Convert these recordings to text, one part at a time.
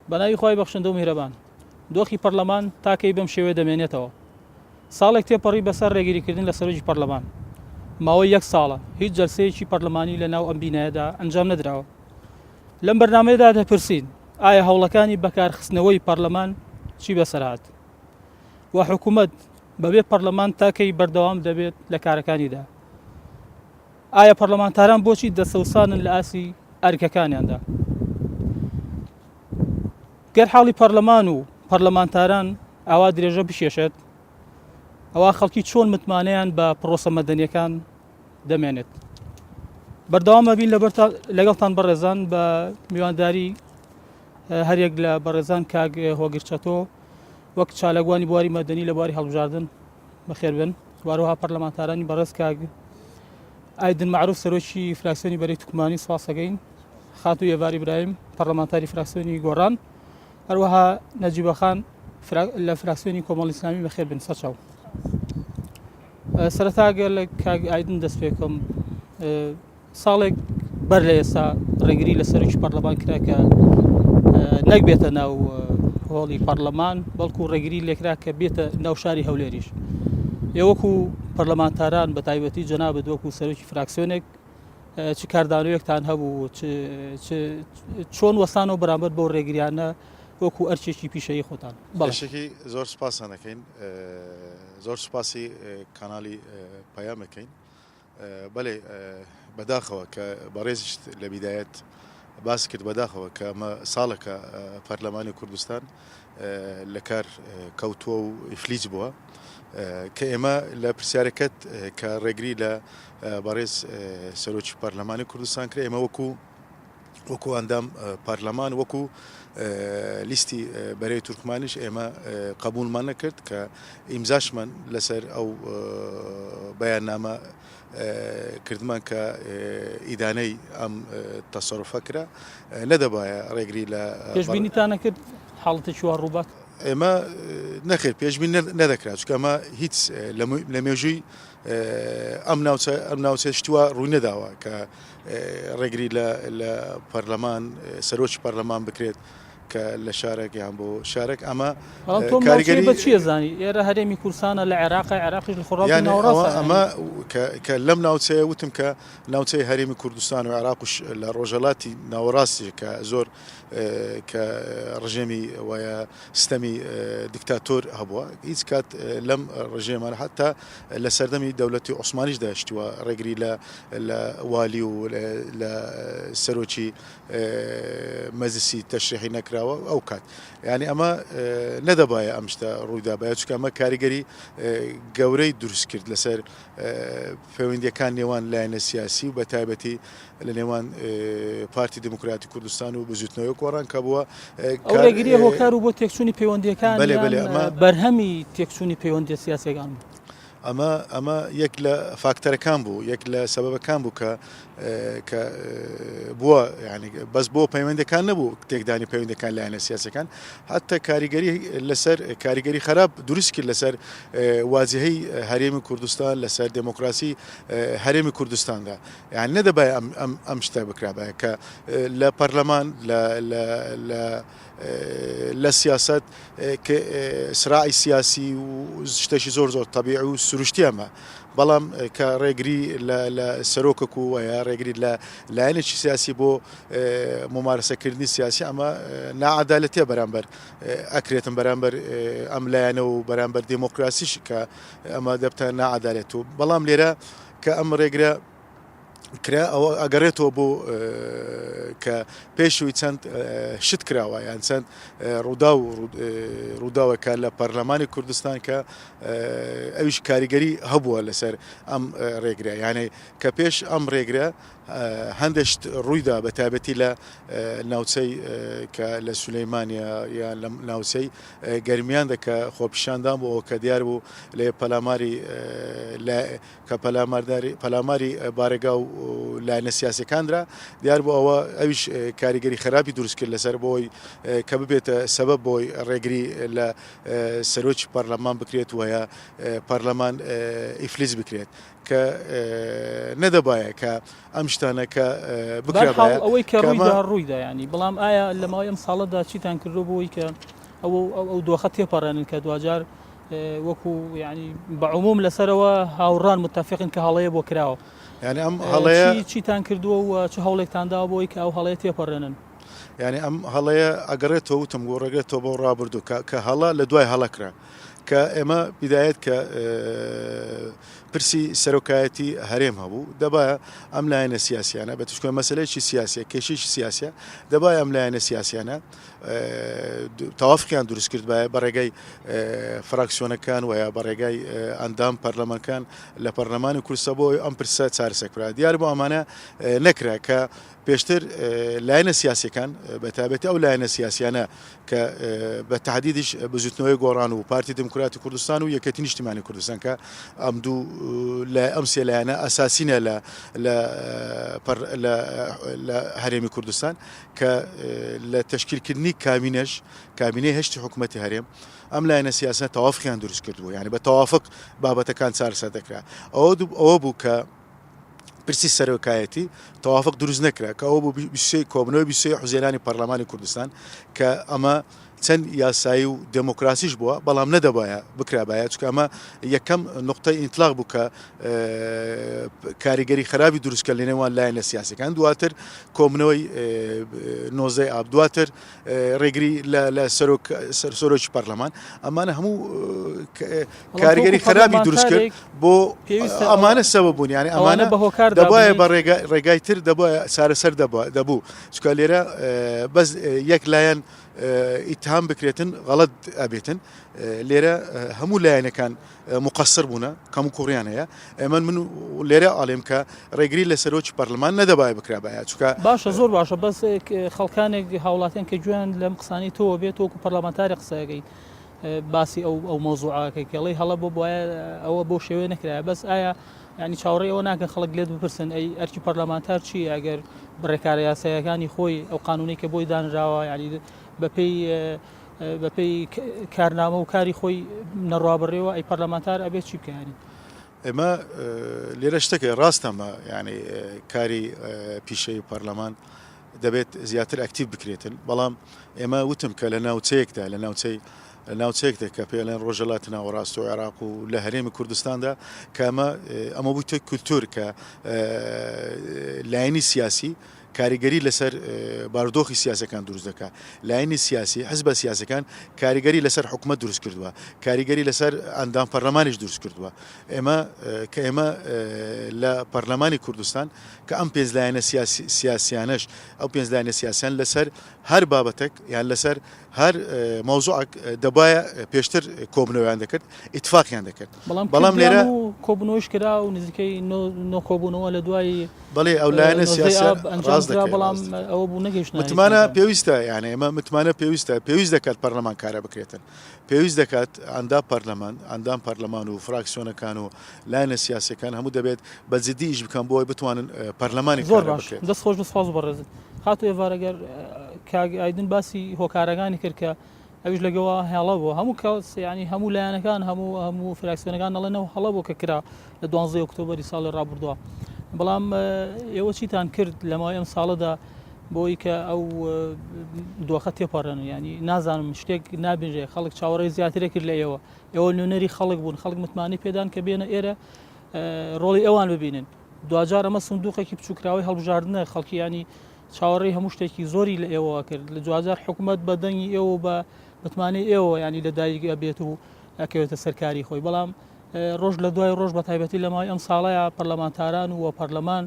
بەناوی خوای بەخشندە و میهرەبان. دۆخی پەرلەمان تا کەی بەم شێوەیە دەمێنێتەوە؟ ساڵێک تێپەڕی بەسەر ڕێگریکردن لە سەرۆکی پەرلەمان. ماوەی یەک ساڵە هیچ جەلسەیەکی پەرلەمانی لە ناو ئەم بینایەدا ئەنجام نەدراوە. لەم بەرنامەیەدا دەپرسین ئایا هەوڵەکانی بەکارخستنەوەی پەرلەمان چی بەسەر هات؟ و حکومەت بەبێ پەرلەمان تا کەی بەردەوام دەبێت لە کارەکانیدا؟ ئایا پەرلەمانتاران بۆچی دەسەوسانن لە ئاستی ئەرکەکانیاندا؟ گەر حاڵی پەرلەمان و پەرلەمانتاران ئاوا درێژە بکێشێت، ئەوا خەڵکی چۆن متمانەیان بە پرۆسە مەدەنیەکان دەمێنێت؟ بەردەوام ئەبین لەگەڵتان بەڕێزان بە میوانداری هەریەک لە بەڕێزان کاک هۆگر چەتۆ وەک چالاکوانی بواری مەدەنی لە بواری هەڵبژاردن بەخێربێن واروها پەرلەمانتارانی بەڕێز کاک ئایدن معروف سەرۆکی فراکسیۆنی بەرەی تورکمانی سوپاسەکەین خاتوو ئێڤار ئیبراهیم پەرلەمانتاری فراکسیۆنی گۆڕان هەروەها نەجیبە خان لە فراکسیۆنی کۆمەڵی ئیسلامی بەخێر بن سەرچاو سەرەتا گەر لە کاک ئایدن دەست پێکەم ساڵێک بەر لە ئێستا ڕێگری لە سەرۆکی پەرلەمان کرا کە نەک بێتە ناو هۆڵی پەرلەمان بەڵکو ڕێگری لێکرا کە بێتە ناو شاری هەولێریش ئێوەکو پەرلەمانتاران بە تایبەتی جەنابت وەکو سەرۆکی فراکسیۆنێک چ کاردانەوەیەکتان هەبوو چۆن وەستانەوە بەرامبەر بەو ڕێگریانە وەکو ئەرکێکی پیشەیی خۆتان؟ بەشێکی زۆر سوپاسان دەکەین زۆر سوپاسی کانالی پەیام دەکەین بەلێ بەداخەوە کە بەڕێزیشت لە بیدایەت باس کرد بەداخەوە کە ئەمە ساڵێکە پەرلەمانی کوردستان لە کار کەوتووە و ئیفلیج بووە کە ئێمە لە پرسیارەکەت کە ڕێگری لە بەڕێز سەرۆکی پەرلەمانی کوردستان کرد ئێمە وەکو وەکو ئەندام پەرلەمان وەکو لیستی بەرەی تورکمانیش ئێمە قبولمان نەکرد کە ئیمزاشمان لەسەر ئەو بەیاننامە کردمان کە ئیدانەی ئەم تەسەروفە کرا نەدەبایە ڕێگری لە پێشبینیتان نەکرد حاڵەتێکی وا ڕووبات؟ ئێمە نەخێر پێشبین نەدەکرا چونکە ئەمە هیچ لە مێژووی ئەم ناوچە ئەم ناوچە شتوە ڕووی نەداوە کە ڕێگری لە لە پەرلەمان سەرۆکی پەرلەمان بکرێت کە لە شارێک یان بۆ شارێک ئەمە کاریگەری بە چیە زانی ئێرە هەرێمی کوردستانە لە عێراق عێراقیش لە خۆڕاوی ناوەڕاستە ئەمە کە لەم ناوچەیە وتم کە ناوچەی هەرێمی کوردستان و عێراقش لە ڕۆژهەڵاتی ناوەڕاستی کە زۆر کە ڕژێمی وایە ستەمی دیکتاتۆر هەبووە هیچ کات لەم ڕژێمانە حتا لە سەردەمی دەولەتی عوسمانیشدا شتووە ڕێگری لە لە والی و لە سەرۆکی مەجلسی تەشریحی نەکراوە ئەو کات یعنی ئەمە نەدەبایە ئەم شتە ڕوویدابایە چونکە ئەمە کاریگەری گەورەی دروست کرد لەسەر پەیوەندیەکان نێوان لایەنە سیاسی و بە تایبەتی لە نێوان پارتی دیموکراتی کوردستان و بزوتنەوەی گۆڕان کە بووە ئەو ڕێگریە هۆکار و بۆ تێکچوونی پەیوەندیەکان بەلێ بەلێ ئەمە بەرهەمی تێکچوونی پەیوەندیە سیاسیەکان بوو. ئەمە ئەمە یەک لە فاکتەرەکان بوو یەک لە سەبەبەکان بوو کە کە بووە یعنی بەس بۆ پەیوەندەکان نەبوو تێکدانی پەیوەندەکان لایەنە سیاسەکان حتا کاریگەری لەسەر کاریگەری خراپ دروست کرد لەسەر واجهەی هەرێمی کوردستان لەسەر دێمۆکراسی هەرێمی کوردستاندا یان نەدەبای ئەم ئەم ئەم شتە بکرابایە کە لە پەرلەمان لە لە لە لە سیاست کە سراعی سیاسی و شتێکی زۆر زۆر تەبیعی و سروشتی ئەمە بەڵام کە ڕێگری لە سەرۆکەک و یا ڕێگری لە لایەنێکی سیاسی بۆ ممارەسەکردنی سیاسی ئەمە ناعادالەتیە بەرامبەر ئەکرێتن بەرامبەر ئەم لایەنە و بەرامبەر دێمۆکراسیش کە ئەمە دەبتە ناعادالەت و بەڵام لێرە کە ئەم ڕێگرە کرا ئەوە ئەگەڕێتەوە بۆ کە پێشووی چەند شت کراوە یان چەند ڕوودا و ڕووداوەکە لە پەرلەمانی کوردستان کە ئەویش کاریگەری هەبووە لەسەر ئەم ڕێگرە یانەی کە پێش ئەم ڕێگرە هەندێک شت ڕوویدا بە تایبەتی لە ناوچەی کە لە سولەیمانیا یان لە ناوچەی گەرمیان کە خۆپیشاندان بۆ کە دیار بوو لە پەلاماری لە کە پەلامارداری پەلاماری بارەگا و لایەنە سیاسەکان درا دیار بوو ئەوە ئەویش کاریگەری خراپی دروست کرد لەسەر بۆی کە ببێتە سەبەب بۆی ڕێگری لە سەرۆکی پەرلەمان بکرێت وە پەرلەمان ئیفلیج بکرێت. کە نەدەبایە کە ئەم شتانە کە بکرابایە. ئەوەی کە ڕوویدا ڕوویدا یانی بەڵام ئایا لە ماوەی ئەم ساڵەدا چیتان کردو بۆی کە ئەو ئەو دۆخە تێپەڕێنن کە دواجار وەکو یانی بە عموم لەسەرەوە هاوڕان متفقن کە هەڵەیە بۆ کراوە یعنی ئەم هەڵەیە چیتان کردووە و چ هەوڵێکتان داوە بۆی کە ئەو هەڵەیە تێپەڕێنن؟ یعنی ئەم هەڵەیە ئەگەڕێتەوە وتم بۆ ڕێگرێتەوە بۆ ڕابردوو کە کە هەڵە لە دوای هەڵە کرا کە ئێمە بیدایەت کە پرسی سەرۆکایەتی هەرێم هەبوو دەبایە ئەم لایەنە سیاسیانە بە تشکۆ مەسلەیەکی سیاسیە کێشێکی سیاسە دەبایە ئەم لایەنە سیاسیانە تەوافقیان دروست کردبایە بە ڕێگای فراکسیۆنەکان و یا بە ڕێگای ئەندام پەرلەمانکان لە پەرلەمانی کوردستان بۆ ئەم پرسە چارەسەر کرا دیار بۆ ئەمانە نەکرا کە پێشتر لایەنە سیاسەکان بە تایبەتی ئەو لایەنە سیاسیانە کە بە تهدیدیش بزوتنەوەی گۆڕان و پارتی دموکراتی کوردستان و یەکێتی نیشتیمانی کوردستان کە ئەم دوو لە ئەم سێ لایەنە ئەساسینە لە لە لە هەرێمی کوردستان کە لە تەشکیلکردنی کابینەش، کابینەی هەشتی حکوومەتی هەرێم، ئەم لایەنە سیاسیانە تەوافقیان دروست کردبوو، یانی بە تەوافق بابەتەکان چارەسەر دەکرا. ئەوە ئەوە بوو کە پرسی سەرۆکایەتی تەوافق دروست نەکرا، کە ئەوە بوو 23 کۆبنەوەی 23 حوزەیرانی پەرلەمانی کوردستان کە ئەمە چەند یاسایی و دێمۆکراسیش بووە، بەڵام نەدەبایە بکرابایە، چونکە ئەمە یەکەم نوقتەی ئینتلاق بوو کە کاریگەری خراپی دروست کرد لە نێوان لایەنە سیاسەکان، دواتر کۆبوونەوەی نۆزدەی ئاب، دواتر ڕێگری لە سەرۆک سەرۆکی پەرلەمان، ئەمانە هەموو کاریگەری خراپی دروست کرد بۆ ئەمانە سەبەب بوون، یانی ئەمانە دەبایە بە ڕێگای تر دەبایە چارەسەر دەبوو، چونکە لێرە بەس یەک لایەن ئیتهام بکرێتن غەڵەت ئەبێتن لێرە هەموو لایەنەکان مقصر بوونە کەم و کوڕیان هەیە ئێمە من لێرە ئاڵێم کە ڕێگری لە سەرۆکی پەرلەمان نەدەبایە بکرابایە چونکە باشە زۆر باشە بەس خەڵکانێک هاوڵاتیان کە گوێیان لەم قسانەی تۆوە بێت وەکو پەرلەمانتاری قسەکەی باسی ئەو ئەو مەوزوعەکەی کەڵی هەڵە بۆ بواە ئەوە بۆ شێوەیە نەکرایە بەس ئایا یانی چاوەڕێی ئەوە ناکەن خەڵک لێت بپرسن ئەی ئەرکی پەرلەمانتار چییە ئەگەر بڕێکارە یاساییەکانی خۆی ئەو قانونەی کە بۆی دانراوە یانی بەپێی بەپێی کارنامە و کاری خۆی نەڕوا بڕێوە ئەی پەرلەمانتار ئەبێت چی بکەیانی ئێمە لێرە شتێک ڕاستەمە یعنی کاری پیشەی پەرلەمان دەبێت زیاتر ئەکتیڤ بکرێتن، بەڵام ئێمە وتم کە لە ناوچەیەکدا لە ناوچەی لە ناوچەیەکدا کە پێڵێن ڕۆژهەڵاتی ناوەڕاست و عێراق و لە هەرێمی کوردستاندا کە ئەمە ئەمە بوویتە کولتور کە لایەنی سیاسی کاریگەری لەسەر بارودۆخی سیاسەکان دروست دەکات لایەنی سیاسی حزبە سیاسەکان کاریگەری لەسەر حکومەت دروست کردووە کاریگەری لەسەر ئەندام پەرلەمانیش دروست کردووە ئێمە کە ئێمە لە پەرلەمانی کوردستان کە ئەم پێنج لایەنە سیاسیانەش ئەو پێنج لایەنە سیاسیان لەسەر هەر بابەتێک یان لەسەر هەر مەوزوعێک دەبایە پێشتر کۆبنەوەیان دەکرد ئیتفاقیان دەکرد بەڵام لێرە کۆبنەوەش کرا و نزیکەی نۆ کۆبوونەوە لە دوای بەڵێ ئەو لایەنە سیاسە ڕاست دەکات بەڵام ئەوە بوو نەگەیشت متمانە پێویستە یانە ئێمە متمانە پێویستە پێویست دەکات پەرلەمان کارە بکرێتن پێویست دەکات ئەندا پەرلەمان، ئەندام پەرلەمان و فراکسیۆنەکان و لایەنە سیاسیەکان هەموو دەبێت بە جدی ئیش بکەن بۆ ئەوەی بتوانن پەرلەمانێک زۆر باش دەست خۆش بێت سپاس بەڕێزت خاتوو ئێڤار ئەگەر کاک ئایدن باسی هۆکارەکانی کرد کە ئەویش لەگەڵ هەڵە بوو هەموو کەس ینی هەموو لایەنەکان هەموو هەموو فراکسیۆنەکان دەڵێنەوە هەڵە بوو کە کرا لە دوانزەی ئۆکتۆبەری ساڵی ڕابردووە بەڵام ئێوە چیتان کرد لە ماوەی ئەم ساڵەدا بۆی کە ئەو دۆخە تێپەڕێن ینی نازانم شتێک نابینرێ خەڵک چاوەڕێی زیاترێ کرد لە ئێوە ئێوە نوێنەری خەڵک بوون خەڵک متمانەی پێدان کە بێنە ئێرە ڕۆڵی ئەوان ببینن دواجار ئەمە سندوقێکی بچووکراوەی هەڵبژاردنە خەڵکی ینی چاوەڕێی هەموو شتێکی زۆری لە ئێوە کرد لە دواجار حکوومەت بە دەنگی ئێوە بە متمانەی ئێوە ینی لە دایک ئەبێت و ئەکەوێتە سەرکاری خۆی بەڵام ڕۆژ لە دوای ڕۆژ بە تایبەتی لە ماوەی ئەم ساڵەیە پەرلەمانتاران و پەرلەمان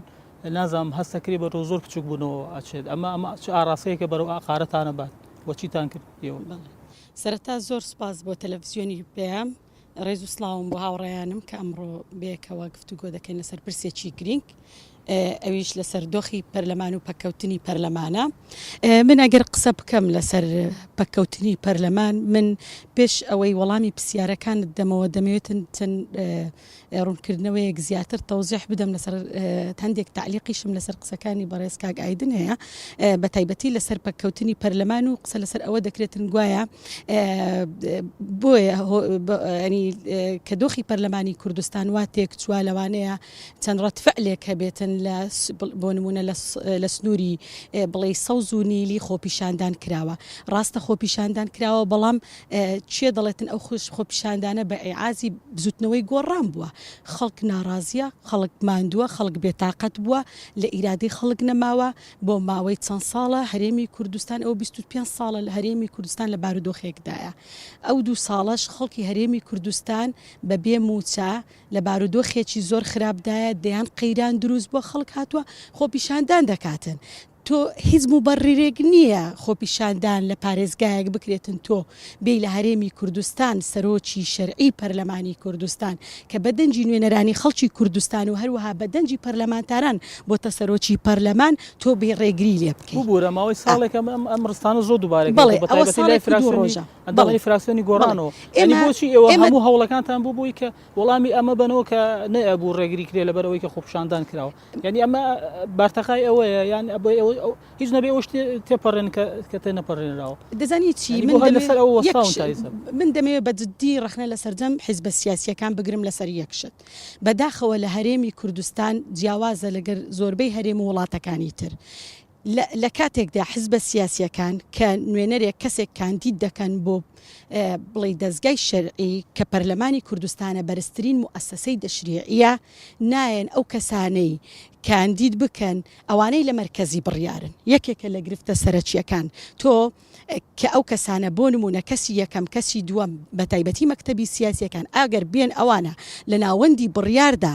نازانم هەستەکرێ بەرەو زۆر بچوک بوونەوە ئەچێت ئەمە ئەمە چ ئاڕاستەیەکە بەرەو ئاقارەتانە بات وە چیتان کرد ئێوە؟ بەڵێ سەرەتا زۆر سوپاس بۆ تەلەفزیۆنی پەیام ڕێز و سڵاوم بۆ هاوڕێیانم کە ئەمڕۆ بەیەکەوە گفتوگۆ دەکەین لەسەر پرسێکی گرینگ ئەویش لەسەر دۆخی پەرلەمان و پەککەوتنی پەرلەمانە من ئەگەر قسە بکەم لەسەر پەککەوتنی پەرلەمان من پێش ئەوەی وەڵامی پرسیارەکانت دەمەوە دەمەوێتن چەند ڕوونکردنەوەیەک زیاتر تەوزیح بدەم لەسەر هەندێک تەعلیقیشم لەسەر قسەکانی بەڕێز کاک ئایدن هەیە بە تایبەتی لەسەر پەککەوتنی پەرلەمان و قسە لەسەر ئەوە دەکرێتن گوایە بۆیە کە دۆخی پەرلەمانی کوردستان وا تێکچووە لەوانەیە چەند ڕەتفعلێک هەبێتن لە بۆ نمونە لە سنووری بڵێی سەوز و نیلی خۆپیشاندان کراوە ڕاستە خۆپیشاندان کراوە بەڵام کێ دەڵێتن ئەو خۆپیشاندانە بە ئیعازی بزوتنەوەی گۆڕان بووە خەڵک ناڕازیە خەڵک ماندووە خەڵک بێتاقەت بووە لە ئیرادەی خەڵک نەماوە بۆ ماوەی چەند ساڵە هەرێمی کوردستان ئەو 25 ساڵە لە هەرێمی کوردستان لە بارودۆخێکدایە ئەو دوو ساڵەش خەڵکی هەرێمی کوردستان بە بێ مووچە لە بارودۆخێکی زۆر خراپدایە، دەیان قەیران دروست بووە، خەڵک هاتووە خۆپیشاندان دەکاتن. تۆ هیچ موبەڕیرێک نییە خۆپیشاندان لە پارێزگایەک بکرێتن تۆ بێی لە هەرێمی کوردستان سەرۆکی شەرعی پەرلەمانی کوردستان کە بە دەنگی نوێنەرانی خەڵکی کوردستان و هەروەها بە دەنگی پەرلەمانتاران بۆتە سەرۆکی پەرلەمان تۆ بێی ڕێگری لێ بکەی. ببورە ماوەی ساڵێکە ئەم ڕستانە زۆر دووبارە بەڵێ ئەوە ساڵێک و دوو ڕۆژە. ئەندامانی فراکسیۆنی گۆڕانەوە یانی بۆچی ئێوە هەموو هەوڵەکانتان بوو بۆی کە وەڵامی ئەمە بەنەوە کە نەبوو ڕێگری کرێ لەبەر ئەوەی کە خۆپیشاندان کراوە یعنی ئەمە بارتەقای ئەوەیە یان هیچ نەبێ ئەوش تێپەڕێن کە تێ نەپەڕێنراوە دەزانی چی من لەسەر ئەو وەستاون تا ئێستا. من دەمەوێت بە جدی ڕەخنە لە سەرجەم حیزبە سیاسییەکان بگرم لەسەر یەک شت بەداخەوە لە هەرێمی کوردستان جیاوازە لەگەر زۆربەی هەرێم و وڵاتەکانی تر لە لە کاتێکدا حزبە سیاسییەکان کە نوێنەرێک کەسێک کاندید دەکەن بۆ بڵێی دەزگای شەرعی کە پەرلەمانی کوردستانە بەرزترین موئەسەسەی تەشریعییە نایەن ئەو کەسانەی کاندید بکەن ئەوانەی لە مەرکەزی بڕیارن یەکێکە لە گرفتە سەرەکییەکان تۆ کە ئەو کەسانە بۆ نموونە کەسی یەکەم کەسی دووەم بە تایبەتی مەکتەبی سیاسیەکان ئەگەر بێن ئەوانە لە ناوەندی بڕیاردا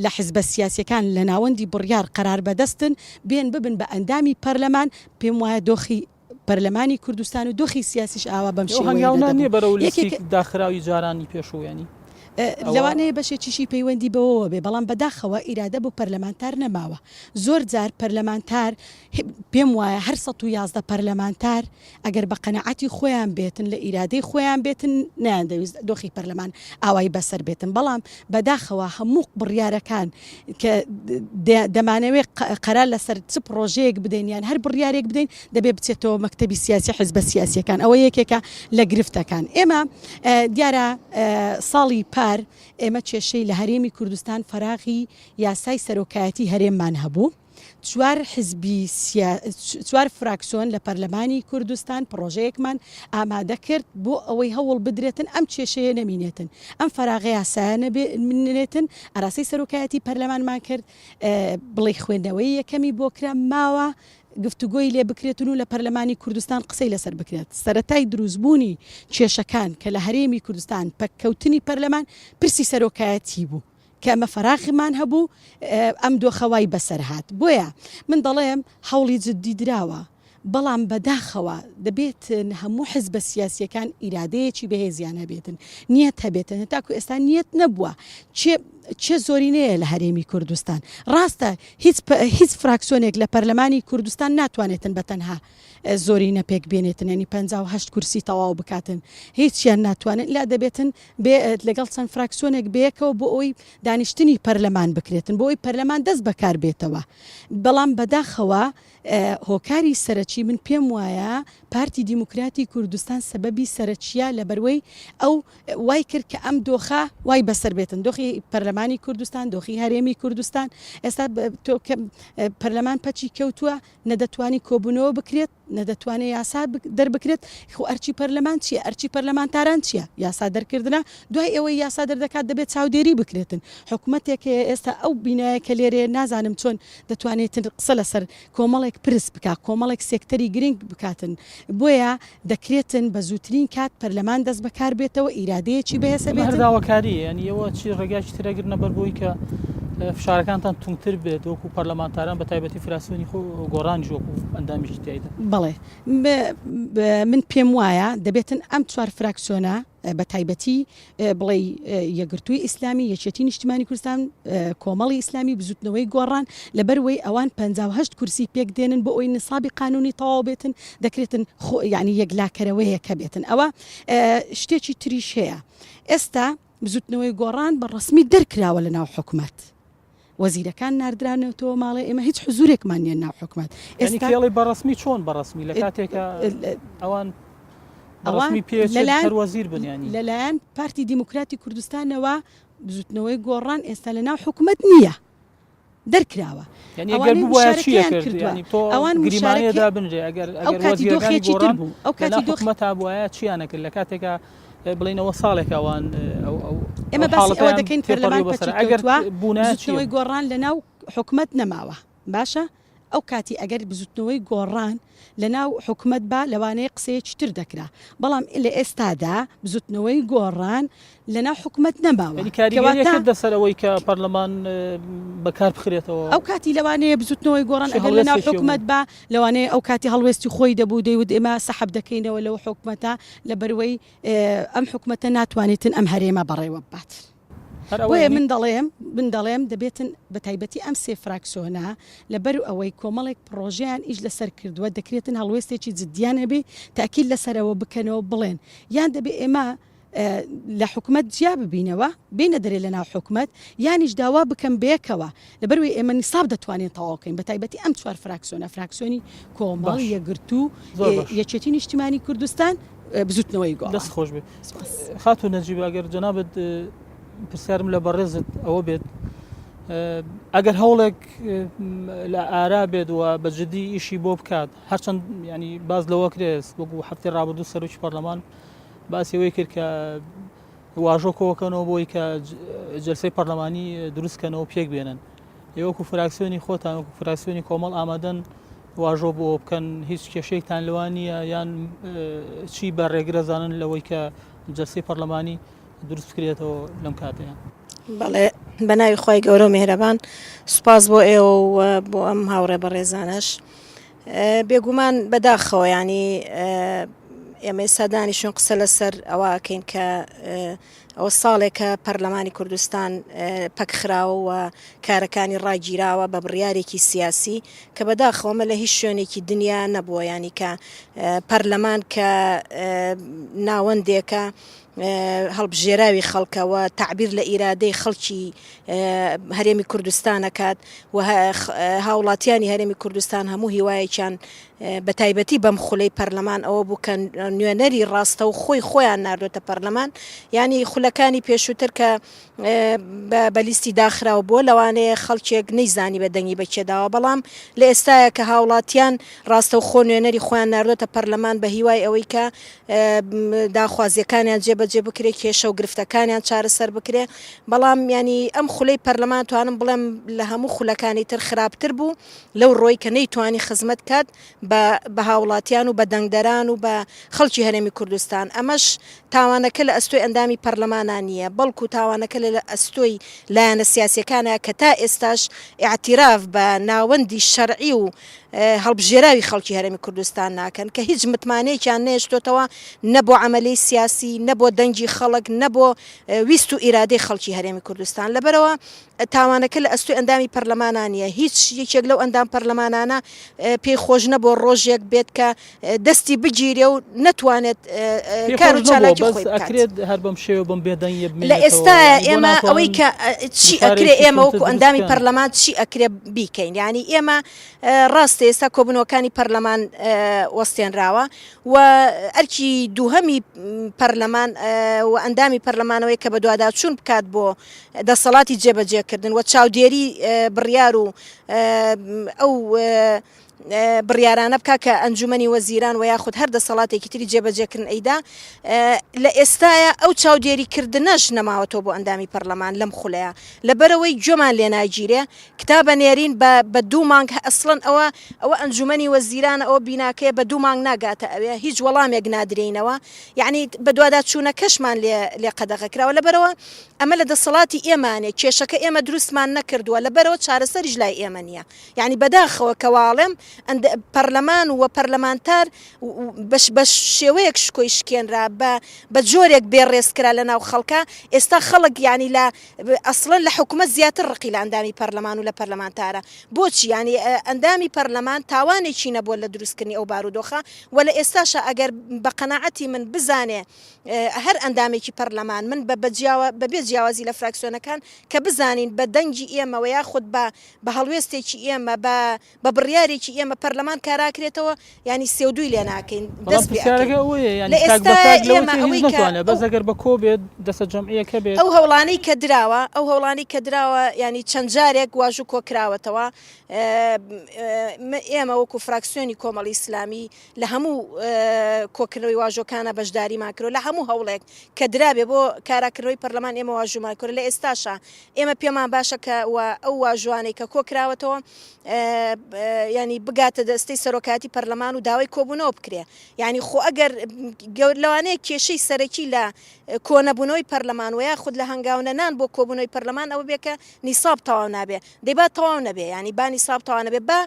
لە حزبە سیاسیەکان لە ناوەندی بڕیار قەرار بەدەستن بێن ببن بە ئەندامی پەرلەمان پێم وایە دۆخی پەرلەمانی کوردستان و دۆخی سیاسیش ئاوا بەم شێوەیە هەنگاونان نییە بەرەو لیستی داخراوی جارانی پێشوو یانی لەوانەیە بەشێکیشی پەیوەندی بەوەوە بێ بەڵام بەداخەوە ئیرادە بۆ پەرلەمانتار نەماوە زۆر جار پەرلەمانتار پێم وایە هەر 111 پەرلەمانتار ئەگەر بە قەناعەتی خۆیان بێتن لە ئیرادەی خۆیان بێتن نەیاندەویست دۆخی پەرلەمان ئاوای بەسەر بێتن بەڵام بەداخەوە هەموو بڕیارەکان کە دەمانەوێت قەرار لەسەر چ پڕۆژەیەک بدەین یان هەر بڕیارێک بدەین دەبێت بچێتەوە مەکتەبی سیاسی حزبە سیاسیەکان ئەوە یەکێکە لە گرفتەکان ئێمە دیارە ساڵی پار ئێمە کێشەی لە هەرێمی کوردستان فەراغی یاسای سەرۆکایەتی هەرێممان هەبوو. چوار حزبی چوار فراکسیۆن لە پەرلەمانی کوردستان پڕۆژەیەکمان ئامادە کرد بۆ ئەوەی هەوڵ بدرێتن ئەم کێشەیە نەمینێتن ئەم فەراغە یاسایە نەبێنێتن ئاراستەی سەرۆکایەتی پەرلەمانمان کرد بڵێی خوێندنەوەی یەکەمی بۆ کرا ماوە گفتوگۆی لێ بکرێتن و لە پەرلەمانی کوردستان قسەی لەسەر بکرێت سەرەتای دروستبوونی کێشەکان کە لە هەرێمی کوردستان پەککەوتنی پەرلەمان پرسی سەرۆکایەتی بوو کە ئەمە فەراغمان هەبوو ئەم دۆخە وای بەسەر هات بۆیە من دەڵێم هەوڵی جدی دراوە بەڵام بەداخەوە دەبێتن هەموو حزبە سیاسیەکان ئیرادەیەکی بەهێزیان هەبێتن نیەت هەبێتن هەتاکو ئێستا نیەت نەبووە چێ چێ زۆرینەیە لە هەرێمی کوردستان ڕاستە هیچ هیچ فراکسیۆنێک لە پەرلەمانی کوردستان ناتوانێتن بە تەنها زۆرینە پێک بێنێتن ینی 58 کورسی تەواو بکاتن هیچیان ناتوانن لا دەبێتن بێ لەگەڵ چەند فراکسیۆنێک بەیەکەوە بۆ ئەوەی دانیشتنی پەرلەمان بکرێتن بۆ ئەوەی پەرلەمان دەست بەکار بێتەوە بەڵام بەداخەوە هۆکاری سەرەکی من پێم وایە پارتی دیموکراتی کوردستان سەبەبی سەرەکیە لەبەروەی ئەو وای کرد کە ئەم دۆخە وای بەسەر بێتن دۆخی پەرلەمانی کوردستان دۆخی هەرێمی کوردستان ئێستا پەرلەمان پەکی کەوتووە نەدەتوانی کۆبوونەوە بکرێت نەدەتوانێت یاسا دەربکرێت خۆ ئەرکی پەرلەمان چییە ئەرکی پەرلەمانتاران چییە یاسا دەرکردنە دوای ئەوەی یاسا دەردەکات دەبێت چاودێری بکرێتن حکومەتێک هەیە ئێستا ئەو بینایە کە لێرەیە نازانم چۆن دەتوانێتن قسە لەسەر کۆمەڵێک پرس بکا کۆمەڵێک سێکتەری گرنگ بکاتن بۆیە دەکرێتن بە زووترین کات پەرلەمان دەست بەکار بێتەوە ئیرادەیەکی بەهێز ئەمە هەر هەبێتن. داواکارییە یانی ئێوە چی ڕێگایەکی تر ئەگرنە بەر بۆی کە فشارەکانتان توندتر بێت وەکو پەرلەمانتاران بە تایبەتی فراسیۆنی خۆ گۆڕانیش وەکو ئەندامێکی تیایدا؟ بەڵێ من پێم وایە دەبێتن ئەم چوار فراکسیۆنە بە تایبەتی بڵێی یەکگرتووی ئیسلامی، یەکێتی نیشتیمانی کوردستان، کۆمەڵی ئیسلامی، بزوتنەوەی گۆڕان، لەبەروەی ئەوان 58 کورسی پێک دێنن بۆ ئەوەی نسابی قانونی تەواو بێتن دەکرێتن خۆ یعنی یەکلاکەرەوەیەکە بێتن ئەوە شتێکی تریش هەیە ئێستا بزوتنەوەی گۆڕان بە ڕەسمی دەرکراوە لە ناو حکومەت. وەزیرەکان ناردرانەوەتەوە ماڵێ ئێمە هیچ حزورێکمان نیە ناو حکومەت ئێستا کێڵی بەڕسمی چۆن بەڕسمی لە کاتێکە ئەوان ئەوان لەلایەن وەزیر بنیانی لەلایەن پارتی دیموکراتی کوردستانەوە بزوتنەوەی گۆڕان ئێستا لە ناو حکومەت نییە. دەرکراوە. یانی ئەگەر ئەوانەی ببوایە چی مشارەکەیان ئەکرد؟ کردووە یانی تۆ ئەوان گریمانەیە مشارەکە دابنرێ ئەگەر ئەو ئەگەر کاتی وەزیرەکانی دۆخێکی تر گۆڕان بوو ئەو لەناو کاتی دۆخ حکومەتا بوایە چیان ئەکرد لە کاتێکا بڵێین ئەوە ساڵێکە ئەوان ئەو ئەو ئێمە ئەو باسی ئەوە حاڵەتەیان دەکەین پەرلەمان تێپەڕیوە بەسەر پەکی ئەگەر کەوتووە بوونایە چی بزوتنەوەی گۆڕان لەناو حکومەت نەماوە باشە ئەو کاتی ئەگەر بزوتنەوەی گۆڕان لەناو حکومەت با لەوانەیە قسەیەکی تر دەکرا بەڵام لە ئێستادا بزوتنەوەی گۆڕان لەناو حکومەت نەماوە یانی کاریگەریە کەواتە کردە سەر ئەوەی کە پەرلەمان بەکار بخرێتەوە ئەو کاتی لەوانەیە بزوتنەوەی گۆڕان چ ئەگەر لەناو هەڵوێستێکی حکومەت هەبوو؟ با لەوانەیە ئەو کاتی هەڵوێستی خۆی دەبوو دەیوت ئێمە سەحب دەکەینەوە لەو حکومەتە لەبەروەی ئەم حکومەتە ناتوانێتن ئەم هەرێمە بەڕێوە ببات. هەر ئەوە بۆیە یانی. من دەڵێم من دەڵێم دەبێتن بە تایبەتی ئەم سێ فراکسیۆنە لەبەر ئەوەی کۆمەڵێک پڕۆژەیان ئیش لەسەر کردووە دەکرێتن هەڵوێستێکی جدیان هەبێ تاکید لەسەرەوە بکەنەوە بڵێن یان دەبێ ئێمە لە حکومەت جیا ببینەوە بێنە دەرێ لە ناو حکومەت یانیش داوا بکەن بەیەکەوە لەبەروەی ئێمە نیساب دەتوانین تەواو کەین بە تایبەتی ئەم چوار فراکسیۆنە فراکسیۆنی کۆمەڵ باش یەکگرتوو زۆر باش. یەکێتی نیشتیمانی کوردستان بزوتنەوەی گۆڕان. دەست خۆش بێ سپاس. خاتوو نەجیب ئەگەر جەنابت پرسیارم لە بەڕێزت ئەوە بێت ئەگەر هەوڵێک لە ئارا بێت و بە جدی ئیشی بۆ بکات هەرچەند ینی باز لەوە کرێت وەکو هەفتی ڕابردوو سەرۆکی پەرلەمان باسی ئەوەی کرد کە واژۆ کۆکەنەوە بۆی کە جلسەی پەرلەمانی دروستکەنەوە پێک بێنن ئێوەکو فراکسیۆنی خۆتان وەکو فراکسیۆنی کۆمەڵ ئامادەن واژۆ بۆ بکەن هیچ کێشەیەکتان لەوە نییە یان چی بە ڕێگرە زانن لەوەی کە جلسەی پەرلەمانی دروست بکرێتەوە لەم کاتەیە؟ بەڵێ بە ناوی خوای گەورە و میهرەبان سوپاس بۆ ئێوە و بۆ ئەم هاوڕێ بەڕێزانەش بێگومان بەداخەوە ینی ئێمە ئێستا دانیشون قسە لەسەر ئەوە ئەکەین کە ئەوە ساڵێکە پەرلەمانی کوردستان پەکخراوە و کارەکانی ڕاگیراوە بە بڕیارێکی سیاسی کە بەداخەوە ئەمە لە هیچ شوێنێکی دنیا نەبووە ینی کە پەرلەمان کە ناوەندێکە هەڵبژێراوی خەڵکە و تەعبیر لە ئیرادەی خەڵکی هەرێمی کوردستان ئەکات و هاوڵاتیانی هەرێمی کوردستان هەموو هیوایەکیان بە تایبەتی بەم خولەی پەرلەمان ئەوە بوو کە نوێنەری ڕاستە و خۆی خۆیان ناردۆتە پەرلەمان ینی خولەکانی پێشووتر کە بە لیستی داخراو بووە لەوانەیە خەڵکێک نەیزانی بە دەنگی بە کێ داوە بەڵام لە ئێستایا کە هاوڵاتیان ڕاستەوخۆ نوێنەری خۆیان ناردۆتە پەرلەمان بە هیوای ئەوەی کە داخوازیەکانیان جێبەجێ بکرێ کێشە و گرفتەکانیان چارەسەر بکرێ بەڵام ینی ئەم خولەی پەرلەمان توانم بڵێم لە هەموو خولەکانی تر خراپتر بوو لەو ڕۆی کە نەیتوانی خزمەت کات بە بە هاوڵاتیان و بە دەنگدەران و بە خەڵکی هەرێمی کوردستان ئەمەش تاوانەکە لە ئەستۆی ئەندامی پەرلەمانا نییە بەڵکو تاوانەکە لە ئەستۆی لایەنە سیاسیەکانە کە تا ئێستاش ئیعتیراف بە ناوەندی شەرعی و هەڵبژێراوی خەڵکی هەرێمی کوردستان ناکەن کە هیچ متمانەیەکیان نەهێشتۆتەوە نە بۆ عەمەلی سیاسی نە بۆ دەنگی خەڵک نە بۆ ویست و ئیرادەی خەڵکی هەرێمی کوردستان لەبەرئەوە تاوانەکە لە ئەستۆی ئەندامی پەرلەمانا نییە، هیچ یەکێک لەو ئەندام پەرلەمانانە پێی خۆش نەبووە ڕۆژێک بێت کە دەستی بگیرێ و نەتوانێت پێی کار خۆش و نەبووە چالاکی بەس خۆی بکات. ئەکرێت هەر بەم شێوە بەم بێدەنگیە لە بمێنێتەوە ئێستایا یانی بۆ ئێمە ئەوەی ناتوانن کە چی ئەکرێ گوتارێکی ئێمە توندتر وەکو دروست ئەندامی بکەن؟ پەرلەمان چی ئەکرێ بیکەین یانی ئێمە ڕاستە ئێستا کۆبوونەوەکانی پەرلەمان وەستێنراوە و ئەرکی دووهەمی پەرلەمان و ئەندامی پەرلەمانەوەی کە بەدواداچوون بکات بۆ دەسەڵاتی جێبەجێکردن و چاودێری بڕیار و ئەو بڕیارانە بکا کە ئەنجومەنی وەزیران و یاخود هەر دەسەڵاتێکی تری جێبەجێکردن ئەیدا لە ئێستایا ئەو چاودێری کردنەش نەماوەتەوە بۆ ئەندامی پەرلەمان لەم خولەیە لەبەرەوەی گوێمان لێ ناگیرێ کتابە نێرین بە بە دوو مانگ ئەسڵەن ئەوە ئەوە ئەنجومەنی وەزیرانە ئەوە بیناکەیە بە دوو مانگ ناگاتە ئەوێ هیچ وەڵامێک نادرێینەوە یعنی بەدواداچوونەکەشمان لێ لێ قەدەغە کراوە لەبەرەوە ئەمە لە دەسەڵاتی ئێمانێ کێشەکە ئێمە دروستمان نەکردووە لەبەرەوە چارەسەریش لای ئێمە نییە یانی بەداخەوە کە واڵێم پەرلەمان و پەرلەمانتار بە شێوەیەک شکۆی شکێنرا بە بە جۆرێک بێ ڕێز کرا لە ناو خەڵکا ئێستا خەڵک یانی لە ئەسڵەن لە حکومەت زیاتر ڕقی لە ئەندامی پەرلەمان و لە پەرلەمانتارە بۆچی یانی ئەندامی پەرلەمان تاوانێکی نەبووە لە دروستکردنی ئەو بارودۆخە و لە ئێستاشا ئەگەر بە قەناعەتی من بزانێ هەر ئەندامێکی پەرلەمان من بە بەبێ جیاوازی لە فراکسیۆنەکان کە بزانین بە دەنگی ئێمەوە یاخود بە بە هەڵوێستێکی ئێمە، بە بە بڕیارێکی ئێمە پەرلەمان کاراکرێتەوە یانی سێودووی لێ ناکەین بەڵام دەست پێ پرسیارەکە ئەکەین ئەوەیە لە یانی تاک بە ئێستایا تاک لەوە ئێمە چێ هیچ ئەوەی کە نەتوانێت ئەو بەس ئەگەر بە کۆ بێت دەسە جەمعیەکە بێت. ئەو هەوڵانەی کە دراوە ئەو هەوڵانەی کە دراوە یانی چەند جارێک واژوو کۆکراوەتەوە ئێمە وەکو فراکسیۆنی کۆمەڵی ئیسلامی لە هەموو کۆکردنەوەی واژۆکانە بەشداریمان کردوە لە هەموو هەوڵێک کە درابێ بۆ کاراکردنەوەی پەرلەمان ئێمە واژوومان کردوە لە ئێستاشا ئێمە پێمان باشە کە و ئەو واژوانەی کە کۆکراوەتەوە ینی بگاتە دەستەی سەرۆکایەتی پەرلەمان و داوای کۆبوونەوە بکرێ یعنی خۆ ئەگەر لەوانەیە کێشەی سەرەکی لە کۆنەبوونەوەی پەرلەمان و یاخود لە هەنگاونەنان بۆ کۆبوونەوەی پەرلەمان ئەوە بێ کە نیساب تەواو نابێ دەی با تەواو نەبێ یانی با نیساب تەواو نەبێ با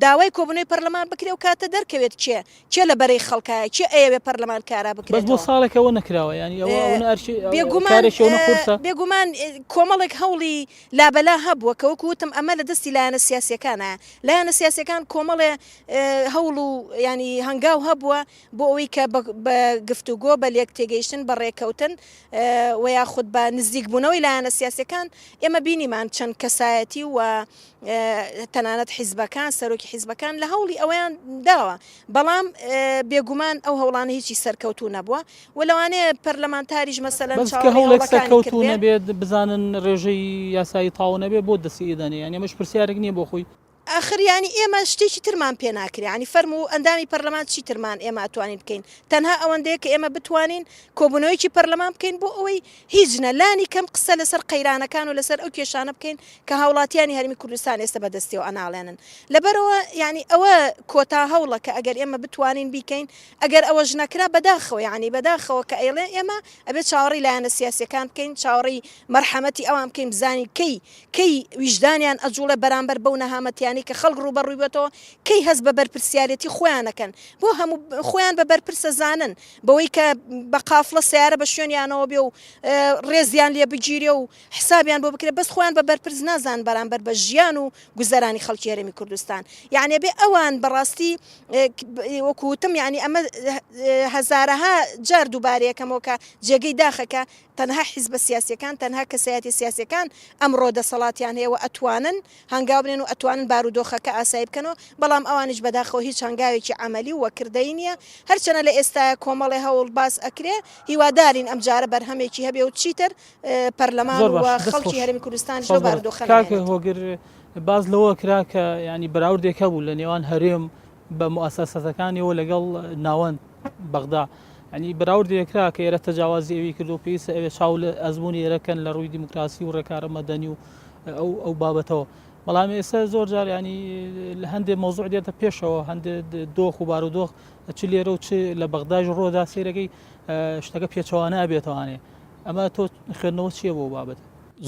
داوای کۆبوونەوەی پەرلەمان بکرێ و کاتە دەرکەوێت کێ کێ لە بەرەی خەڵکایە کێ ئەیەوێ پەرلەمان کارا بەس بۆ بکرێتەوە. ساڵێک ئەوە نەکراوە یانی ئەوە ئەوەنە ئەرکی بێگومان کارێکی ئەوەنە قورسە. بێگومان کۆمەڵێک هەوڵی لابەلا هەبووە کە وەکو وتم ئەمە لە دەستی لایەنە سیاسیەکانایە لایەنە سیاسیەکان کۆمەڵێ هەوڵ و یانی هەنگاو هەبووە بۆ ئەوەی کە بە گفتوگۆ، بە لێکتێگەیشتن، بە ڕێککەوتن و یاخود بە نزیکبوونەوەی لایەنە سیاسییەکان، ئێمە بینیمان چەند کەسایەتی و تەنانەت حیزبەکان، سەرۆکی حیزبەکان لە هەوڵی ئەوەیان داوە، بەڵام بێگومان ئەو هەوڵانە هیچی سەرکەوتوو نەبووە و لەوانەیە پەرلەمانتاریش مەسەلەن بەس کە چاوەڕێی هەوڵێک هەوڵەکانی سەرکەوتوو کردبێ. نەبێت، بزانن ڕێژەی یاسایی تەواو نەبێت، بۆ دەستی ئەدەنێ؟ یانی ئەمەش پرسیارێک نییە بۆ خۆی؟ ئاخر یانی ئێمە شتێکی ترمان پێ ناکرێ یانی فەرموو ئەندامی پەرلەمان چی ترمان ئێمە ئەتوانین بکەین تەنها ئەوەندەیە کە ئێمە بتوانین کۆبوونەوەیەکی پەرلەمان بکەین بۆ ئەوەی هیچ نە لانی کەم قسە لەسەر قەیرانەکان و لەسەر ئەو کێشانە بکەین کە هاوڵاتیانی هەرمی کوردستان ئێستا بەدەستیەوە ئەناڵێنن لەبەرئەوە یانی ئەوە کۆتا هەوڵە کە ئەگەر ئێمە بتوانین بیکەین ئەگەر ئەوەش نەکرا بەداخەوە یانی بەداخەوە کە ئەیڵێ ئێمە ئەبێ چاوەڕێی لایەنە سیاسیەکان بکەین چاوەڕێی مەرحەمەتی ئەوان بکەین بزانین کەی کەی ویژدانیان ئەجوڵێ بەرامبەر بەو نەهامەتیانەی کە خەڵک ڕووبەڕووی بۆتەوە، کەی هەست بە بەرپرسیارێتی خۆیان ئەکەن، بۆ هەموو خۆیان بە بەرپرس ئەزانن بەوەی کە بە قافڵە سەیارە بە شوێنیانەوە بێ و ڕێزیان لێ بگیرێ و حسابیان بۆ بکرێ، بەس خۆیان بە بەرپرس نازانن بەرامبەر بە ژیان و گوزەرانی خەڵکی هەرێمی کوردستان. یەعنی ئەبێ ئەوان بەڕاستی وەکو وتم یەعنی ئەمە هەزارەها جار دووبارەیەکەمەوە کە جێگەی داخە کە تەنها حیزبە سیاسیەکان، تەنها کەسایەتیە سیاسیەکان ئەمڕۆ دەسەڵاتیان هەیە و ئەتوانن هەنگاو بنێن و ئەتوانن بارودۆخەکە ئاسایی بکەنەوە، بەڵام ئەوانیش بەداخەوە هیچ هەنگاوێکی عەمەلی و کردەیی نیە، هەرچەنە لە ئێستایا کۆمەڵێ هەوڵ باس ئەکرێ، هیوادارین ئەمجارە بەرهەمێکی هەبێ و چیتر پەرلەمان زۆر و باش دەست خەڵکی خۆش هەرێمی کوردستانیش سپاس لەو بەڕێز بارودۆخە کاک نەمێنێتەوە. هۆگر باس لەوە کرا کە یانی بەراوردێک هەبوو لە نێوان هەرێم بە موئەسەسەتەکانیەوە لەگەڵ ناوەند بەغدا یانی بەراوردی کرا کە ئێرە تەجاوازی ئەوی کردو پێویستە ئەوێ چاو لە ئەزموونی ئێرە کەن لە ڕووی دیموکراسی و ڕێکارە مەدەنی و ئەو ئەو بابەتەوە بەڵام ئێستا زۆر جار ینی لە هەندێک مۆزوع دێتە پێشەوە هەندێک دۆخ و بارودۆخ چ لێرە و چ لە بەغداش ڕۆدا سیرەکەی شتەکە پێچەوانە ئەبێتوانێ ئەمە تۆ خوێندنەوە چییە بۆ بابەت؟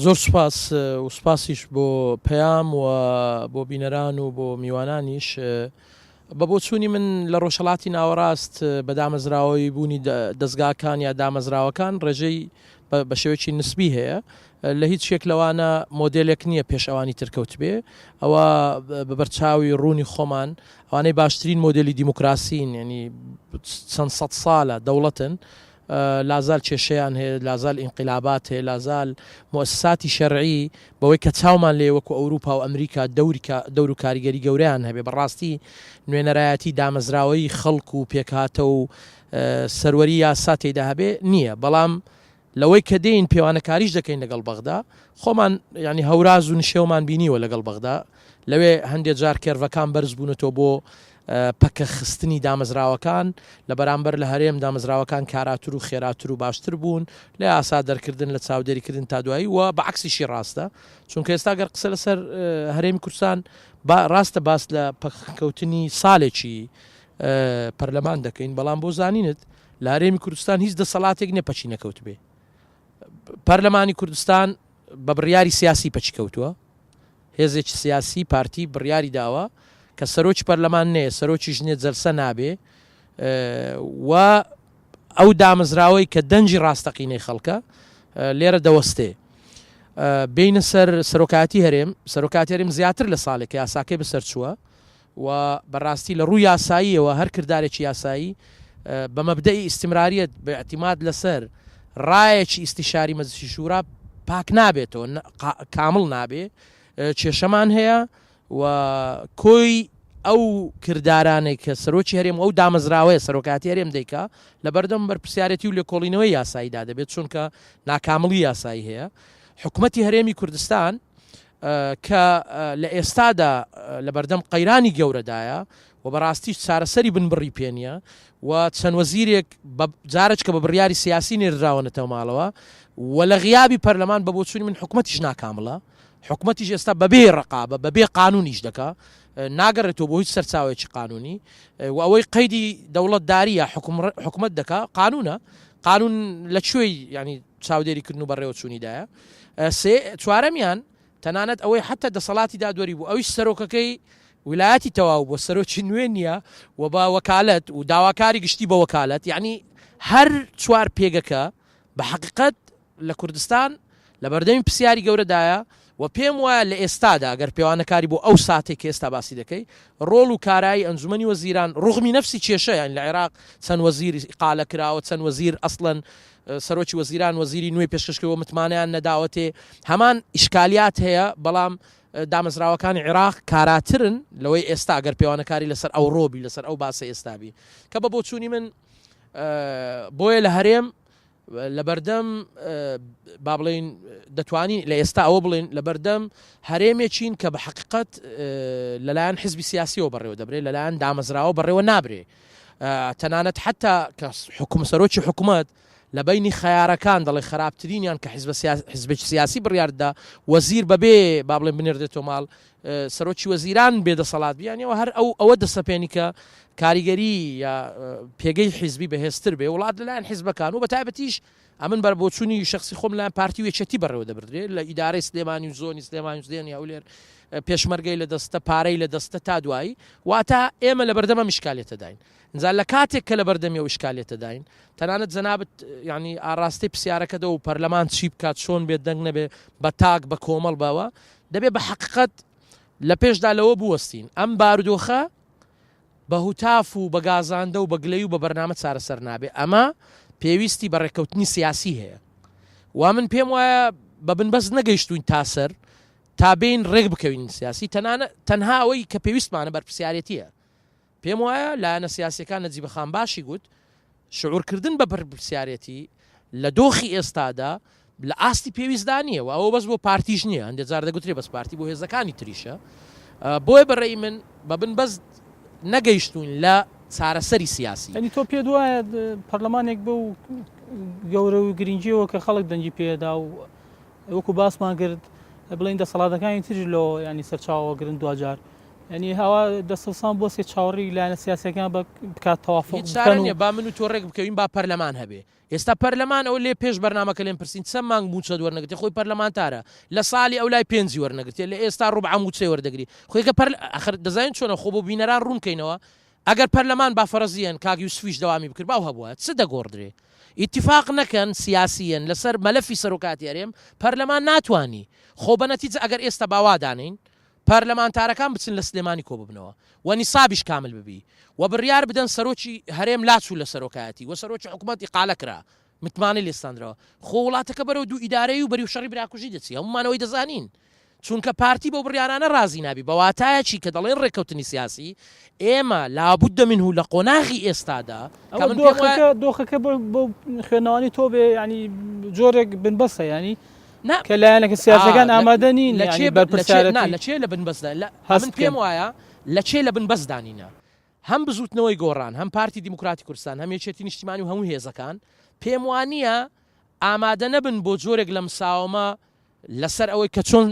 زۆر سوپاس و سوپاسیش بۆ پەیام و بۆ بینەران و بۆ میوانانیش. بە بۆچوونی من لە ڕۆژهەڵاتی ناوەڕاست بە دامەزراوەیی بوونی دەزگاکان یا دامەزراوەکان ڕێژەی بە شێوەیەکی نسبی هەیە لە هیچ یەک لەوانە مۆدێلێک نییە پێش ئەوانی تر کەوتبێ ئەوە بە بەرچاوی ڕوونی خۆمان ئەوانەی باشترین مۆدێلی دیموکراسین ینی چەند سەد ساڵە دەوڵەتن لازال کێشەیان هەیە، لازال ئینقیلابات هەیە، لازال موئەسەساتی شەرعی بەوەی کە چاومان لێیە وەکو ئەوروپا و ئەمریکا دەوری دەور و کاریگەری گەورەیان هەبێ بەڕاستی نوێنەرایەتی دامەزراوەیی خەڵک و پێکهاتە و سەروەری یاسا تێیدا هەبێ نییە بەڵام لەوەی کە دێین پێوانەکاریش دەکەین لەگەڵ بەغدا خۆمان یانی هەوراز و نشێومان بینیوە لەگەڵ بەغدا لەوێ هەندێ جار کێرڤەکان بەرز بوونەتەوە بۆ پەکە خستنی دامەزراوەکان، لە بەرامبەر لە هەرێم دامەزراوەکان کاراتر و خێراتر و باشتر بوون لە یاسا دەرکردن، لە چاودێری کردن تا دوایی و بە عەکسیشی ڕاستە چونکە ئێستا گەر قسە لەسەر هەرێمی کوردستان با ڕاستە باس لە پەککەوتنی سالێکی پەرلەمان دەکەین بەڵام بۆ زانینت لە هەرێمی کوردستان هیچ دەسەڵاتێک نیە پەکی نەکەوتبێ پەرلەمانی کوردستان بە بڕیاری سیاسی پەکی کەوتووە هێزێکی سیاسی پارتی بڕیاری داوە کە سەرۆکی پەرلەمان نەیە سەرۆکیش نیە جەلسە نابێ و ئەو دامەزراوەی کە دەنگی ڕاستەقینەی خەڵکە لێرە دەوەستێ بینە سەر سەرۆکاتی هەرێم سەرۆکاتی هەرێم زیاتر لە ساڵێک یاساکەی بەسەر چووە و بەڕاستی لە ڕووی یاساییەوە هەر کردارێکی یاسایی بە مەبدەئی ئیستمراریەت بە ئیعتیماد لەسەر ڕایەکی ئیستیشاری مەجلسی شورا پاک نابێتەوە کامڵ نابێ کێشەمان هەیە و کۆی ئەو کردارانەی کە سەرۆکی هەرێم و ئەو دامەزراوەیە سەرۆکایەتی هەرێم دەیکا لەبەردەم بەرپرسیارێتی و لێکۆڵینەوەی یاساییدا دەبێت چونکە ناکامڵی یاسایی هەیە حکومەتی هەرێمی کوردستان کە لە ئێستادا لەبەردەم قەیرانی گەورەدایە و بەڕاستیش چارەسەری بنبڕی پێ نییە و چەند وەزیرێک بە جارێک کە بە بڕیاری سیاسی نێردراوەنەتەوە ماڵەوە و لە غیابی پەرلەمان بە بۆچوونی من حکومەتیش ناکامڵە حکومەتیش ئێستا بەبێ ڕقابە بەبێ قانون ئیش دەکا ناگەڕێتەوە بۆ هیچ سەرچاوەیەکی قانونی و ئەوەی قەیدی دەوڵەتداری یا حکومەت دەکا قانونە قانون لە کوێی ینی چاودێریکردن و بەڕێوەچوونیدایە. سێ، چوارەمیان، تەنانەت ئەوەی حەتتا دەسەڵاتی دادوەری بوو، ئەویش سەرۆکەکەی ویلایەتی تەواو بووە، سەرۆکی نوێ نییە و بە وەکالەت و داواکاری گشتی بە وەکالەت، یەعنی هەر چوار پێگەکە بە حەقیقەت لە کوردستان لە بەردەمی پرسیاری گەورەدایە و پێم وایە لە ئێستادا گەر پێوانەکاری بۆ ئەو ساتەی کە ئێستا باسی دەکەی ڕۆڵ و کارایی ئەنجومەنی وەزیران ڕوغمی نەفسی کێشە یانی لە عێراق چەند وەزیر ئیقالە کراوە چەند وەزیر ئەسڵەن سەرۆکی وەزیران وەزیری نوێی پێشکەش کردووە متمانەیان نەداوەتێ هەمان ئیشکالیات هەیە بەڵام دامەزراوەکانی عێراق کاراترن لەوەی ئێستا گەر پێوانەکاری لەسەر ئەوڕۆ بی لەسەر ئەو باسە ئێستا بی کە بە بۆچوونی من بۆیە لە هەرێم لەبەردەم با بڵێین دەتوانین لە ئێستا ئەوە بڵێن لەبەردەم هەرێمێکین کە بە حقیقت لەلایەن حزبی سیاسیەوە بەڕێوە دەبرێت لەلایەن دامەزراوە بەڕێوە نابرێ تەنانەت حتا کە حکوم سەرۆکی حکوومەت لە بینی خیارەکان دەڵێ خراپترینیان کە حزب حزبێکی سیاسی بڕیاردا وەزیر بەبێ با بڵێن بنێردێتەوە ماڵ سەرۆکی وەزیران بێ دەسەڵات بی یانی هەر ئەو ئەوە دەسەپێنی کە کاریگەری یا پێگەی حیزبی بەهێزتر بێ وڵات لەلایەن حیزبەکان و بە تایبەتیش ئەمن بەر بۆچوونی شخصی خۆم لایەن پارتی و یەکێتی بەڕێوە دەبردرێ لە ئیدارەی سلێمانی و زۆنی سلێمانی و زێنی هەولێر پێشمەرگەی لە دەستە پارەی لە دەستە تا دوایی واتە ئێمە لە بەردەمە میشکالێتەداین ئینجا لە کاتێک کە لە بەردەمی ئەو ئیشکالیەتەداین تەنانەت جەنابت یانی ئاڕاستەی پرسیارەکە دەو پەرلەمان چی بکات چۆن بێت دەنگ نەبێ بە تاک بە کۆمەڵ بەوە دەبێ بە حەقیقەت لە پێشدا لەوە بوەستین ئەم بارودۆخە بە هوتاف و بە گازاندە و بە گلەی و بە بەرنامە چارەسەر نابێ ئەمە پێویستی بە ڕێککەوتنی سیاسی هەیە وا من پێم وایە بە بنبەست نەگەیشتوین تاسەر تا بین ڕێک بکەوین سیاسی تەنانە تەنها ئەوەی کە پێویستمانە بەرپرسیارەتیە پێم وایە لایەنە سیاسیەکان نەجیبە خان باشی گوت، شعورکردن بە بەرپرسیارێتی لە دۆخی ئێستادا لە ئاستی پێویستدا نییە و ئەوە بەس بۆ پارتیش نییە، هەندێک جار دەگوترێ بەس پارتی بۆ هێزەکانی تریشە. بۆیە بە رەئی من بە بنبەست نەگەیشتووین لە چارەسەری سیاسی. یانی تۆ پێت وایە پەرلەمانێک بەو گەورە و گرنگیەوە کە خەڵک دەنگی پێدا و وەکو باسمان کرد بڵێین دەسەڵاتەکانی تریش لەوە ینی سەرچاوە گرن دواجار ینی هەوا دەسەڵسان بۆ سێ چاوەڕی لایەنە سیاسەکان بە بکات تەوافق هیچ چارە نییە با من و تۆ ڕێک بکەوین با پەرلەمان هەبێ ئێستا پەرلەمان ئەوە لێ پێش بەرنامەکە لێم پرسین چەند مانگ مووچەت وەرنەگرتێ خۆی پەرلەمانتارە لە ساڵی ئەو لای پێنجی وەرنەگرتێ لە ئێستا ڕوبعە مووچەی وەردەگری خۆی کە پەر ئەخر دەزانین چۆنە خۆ بۆ بینەران ڕوون کەینەوە ئەگەر پەرلەمان با فەرەزیەن کاک یوسفیش دەوامی بکردبا و هەبوایە چ دەگۆڕدرێ؟ ئیتیفاق نەکەن سیاسیەن لەسەر مەلەفی سەرۆکاتی هەرێم پەرلەمان ناتوانی خۆ بە نەتیجە ئەگەر ئێستا با وا دانێین پەرلەمانتارەکان بچن لە سلێمانی کۆببنەوە و نیسابیش کامل ببی و بڕیار بدەن سەرۆکی هەرێم لاچوو لە سەرۆکایەتی و سەرۆکی حکومەت ئیقالە کرا متمانەی لێ ستاندراوە. خۆ وڵاتەکە بەرەو دوو ئیدارەیی و بەریو شەڕی براکوژی دەچی. هەموومان ئەوەی دەزانین. چونکە پارتی بەو بڕیارانە ڕازی نابی. بە واتایەکی کە دەڵێن ڕێککەوتنی سیاسی، ئێمە لابد منه لە قۆناغی ئێستادا کە ئەوە من پێم وایە. دۆخەکە دۆخەکە بۆ بۆ خوێندنەوانی تۆ بێ یانی جۆرێک بنبەستە یانی نا کە لایەنەکە ئا سیاسیەکان لە ئامادە نین لە یانی چێ لە چێ نا بەرپرسیارەتی لە چێ لە بنبەستدا لە هەست ئەمن پێم بکەن. وایە لە چێ لە بنبەستدا نینە. هەم بزووتنەوەی گۆڕان، هەم پارتی دیموکراتی کوردستان، هەم یەکێتی نیشتیمانی و هەموو هێزەکان، پێم وانییە ئامادە نەبن بۆ جۆرێک لە مساوەمە لەسەر ئەوەی کە چۆن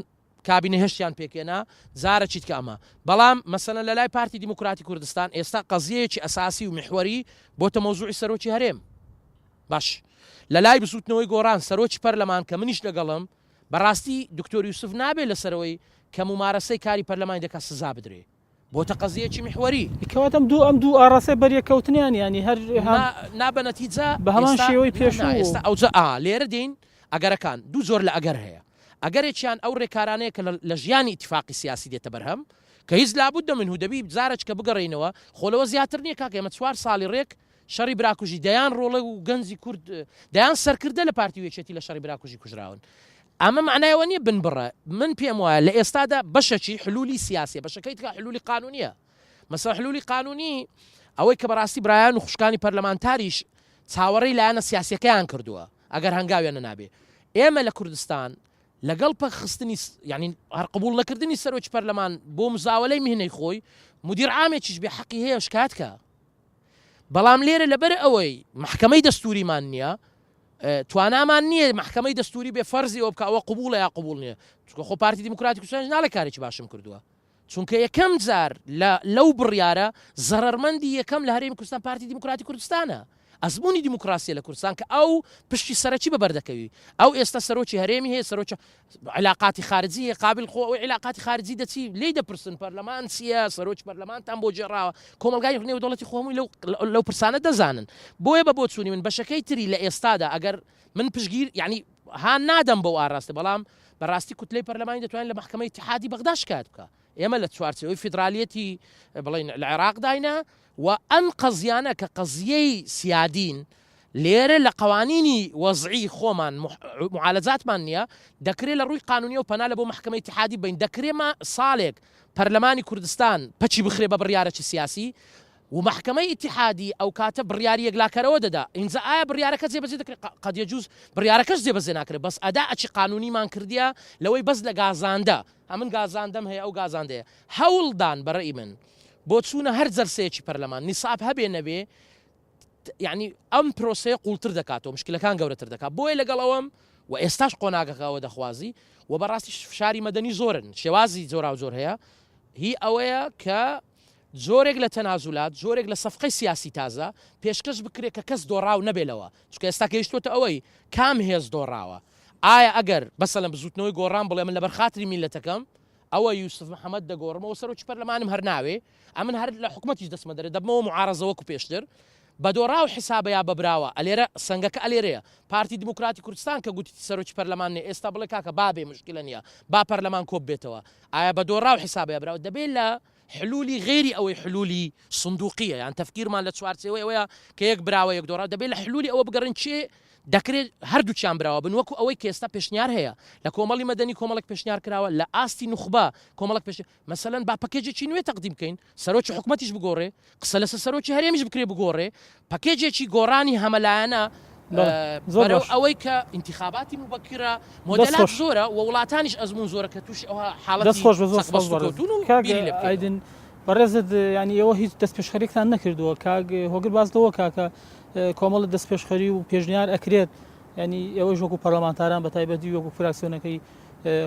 کابینە هێشتیان پێکهێنا، جارەکی دیکە ئەمە. بەڵام مەسەلەن لە لای پارتی دیموکراتی کوردستان ئێستا قەزیەیەکی ئەساسی و میحوەری بۆتە مەوزوعی سەرۆکی هەرێم. باش لە لای بزووتنەوەی گۆڕان سەرۆکی پەرلەمان کە منیش لەگەڵم، بەڕاستی دکتۆر یوسف نابێ لەسەرەوەی کە مومارەسەی کاری پەرلەمانی دەکات سزا بدرێ. بۆتە قەزیەکی میحوەری. کەواتە ئەم دوو ئەم دوو ئاڕاستەی بەریەککەوتنیان یانی هەر هەم نا نا بە نەتیجە بە هەمان ئێستا شێوەی نا نا پێشوو. ئێستا ئەوجا ئا لێرە دێین ئەگەرەکان دوو جۆر لە ئەگەر هەیە ئەگەرێکیان ئەو رێکارانەیە کە لە لە ژیانی ئیتیفاقی سیاسی دێتە بەرهەم کە هیچ لابد منه دەبی جارەچکە بگەڕێینەوە خۆ لەوە زیاتر نییە کاکە ئێمە چوار ساڵی رێک شەڕی براکوژی دەیان ڕۆڵە و گەنجی کورد دەیان سەرکردە لە پارتی و یەکێتی لە شەڕی براکوژی کوژراون ئەمە مەعنای ئەوە نییە بنبڕە من پێم وایە لە ئێستادا بەشەکی حلولی سیاسیە بەشەکەی تکا حلولی قانونیە. مەسەلەن حلولی قانونی ئەوەی کە بەڕاستی برایان و خوشکانی پەرلەمانتاریش چاوەڕێی لایەنە سیاسیەکەیان کردووە ئەگەر هەنگاویان نەنابێ ئێمە لە کوردستان لەگەڵ پەکخستنی یانی هەر قبوڵ نەکردنی سەرۆکی پەرلەمان بۆ مزاوەلەی میهنەی خۆی مدیر عامێکیش بێ حەقی هەیە شکایەت کە بەڵام لێرە لەبەر ئەوەی مەحکەمەی دەستوریمان نییە توانامان نییە مەحکەمەی دەستوری بێ فەرزی ئەوە بکە ئەوە قبوڵە یا قبوڵ نییە چونکە خۆ پارتی دیموکراتی کوردستانیش ناڵێ کارێکی باشم کردووە چونکە یەکەم جار لە لەو بڕیارە زەڕەرمەندی یەکەم لە هەرێمی کوردستان پارتی دیموکراتی کوردستانە. ئەزموونی دیموکراسیە لە کوردستان کە ئەو پشتی سەرەکی بە بەردەکەوی. ئەو ئێستا سەرۆکی هەرێمی هەیە، سەرۆکی عیلاقاتی خارجی هەیە، قابیل خۆ ئەوەی عیلاقاتی خارجی دەچی لێی دەپرسن پەرلەمان چییە، سەرۆکی پەرلەمانتان بۆ گێڕاوە. کۆمەڵگای نێودەوڵەتی خۆ هەمووی لەو لەو پرسانە دەزانن. بۆیە بە بۆچوونی من بەشەکەی تری لە ئێستادا ئەگەر من پشتگیر یانی هان نادەم بەو ئاراستە بەڵام بەڕاستی کوتلەی پەرلەمانی دەتوانێت لە مەحکەمەی ئیتیحادی بەغدا شکایەت بکا ئێمە لە چوارچێوەی فیدرالیەتی بڵێین لە عێراقداینە و ئەم قەزیانە کە قەزیەی سیادین لێرە لە قوانینی وەزعی خۆمان معالەجاتمان نییە دەکرێت لە ڕووی قانونیەوە پەنا لە بۆ مەحکەمەی ئیتیحادی بین دەکرێت ما ساڵێک پەرلەمانی کوردستان پەکی بخرێ بە بڕیارەکی سیاسی و مەحکەمەی ئیتیحادی ئەوکاتە بڕیاری یەکلاکەرەوە دەدا، ئینجا ئایا بڕیارەکە جێبەجێ دەکرێت؟ قد یجوز بڕیارەکەش جێبەجێ ناکرێت، بەس ئەدا ئەکی قانونیمان کردیە لەوەی بەس لە گازاندە، ئەمن گازاندەم هەیە ئەو گازاندەیە، هەوڵدان بە رەئی من بۆ چوونە هەر جەلسەیەکی پەرلەمان نیساب هەبێ نەبێ یەعنی ئەم پرۆسەیە قوڵتر دەکاتەوە مشکلەکان گەورەتر دەکات، بۆیە لەگەڵ ئەوەم و ئێستاش قۆناغەکە ئەوە دەخوازی و بەڕاستیش فشاری مەدەنی زۆرن شێوازی جۆراوجۆر هەیە هی ئەوەیە کە جۆرێک لە تەنازولات، جۆرێک لە سەفقەی سیاسی تازە پێشکەش بکرێ کە کەس دۆڕاو نەبێ لەوە، چونکە ئێستا گەیشتووەتە ئەوەی کام هێز دۆڕاوە؟ ئایا ئەگەر مەسەلەن بزووتنەوەی گۆڕان بڵێ من لەبەر خاتری میللەتەکەم ئەوە یوسف محەمەد دەگۆڕمەوە سەرۆکی پەرلەمانم هەر ناوێ، ئەمن هەر لە حکومەتیش دەچمە دەرێ دەبمەوە موعارەزە وەکو پێشتر، بە دۆڕاو حیسابە یا بە براوە؟ ئەلێرە سەنگەکە ئەلێرەیە. پارتی دیموکراتی کوردستان کە گوتیتی سەرۆکی پەرلەمان نیە ئێستا بڵێ کاکە با بێ موشکیلە نیە با پەرلەمان کۆببێتەوە ئایا بە دۆڕاو حیسابە یا براوە؟ دەبێ لە حلولی غەیری ئەوەی حلولی سندوقیە یان تەفکیرمان لە چوارچێوەی ئەوەیە کە یەک براوە یەک دۆڕاو دەبێت لە حلولی ئەوە بگەڕێن کێ دەکرێت هەردووکیان براوە بن وەکو ئەوەی کە ئێستا پێشنیار هەیە لە کۆمەڵی مەدەنی کۆمەڵێک پێشنیار کراوە لە ئاستی نوخبە کۆمەڵێک پێش مەسەلەن با پەکێجێکی نوێ تەقدیم بکەین سەرۆکی حکومەتیش بگۆڕێ قسە لەسەر سەرۆکی هەرێمیش بکرێ بگۆڕێ پەکێجێکی گۆڕانی هەمەلایەنە بەرەو ئەوەی کە ئینتیخاباتی موبەکیرە مۆدێلات زۆرە و وڵاتانیش ئەزموون زۆرە کە تووشی ئەوها حاڵەتی دەست خۆش بە زۆر سپاس چەقبەستوو بەڕێز کەوتوون و کاک بیری لێ بکەینەوە. ئایدن بەڕێزت یانی ئێوە هیچ دەستپێشخەریەکتان نەکردووە کاک هۆگر باس لەوە کا کە کۆمەڵە دەستپێشخەری و پێشنیار ئەکرێت یانی ئێوەش وەکو پەرلەمانتاران بە تایبەتی وەکو فراکسیۆنەکەی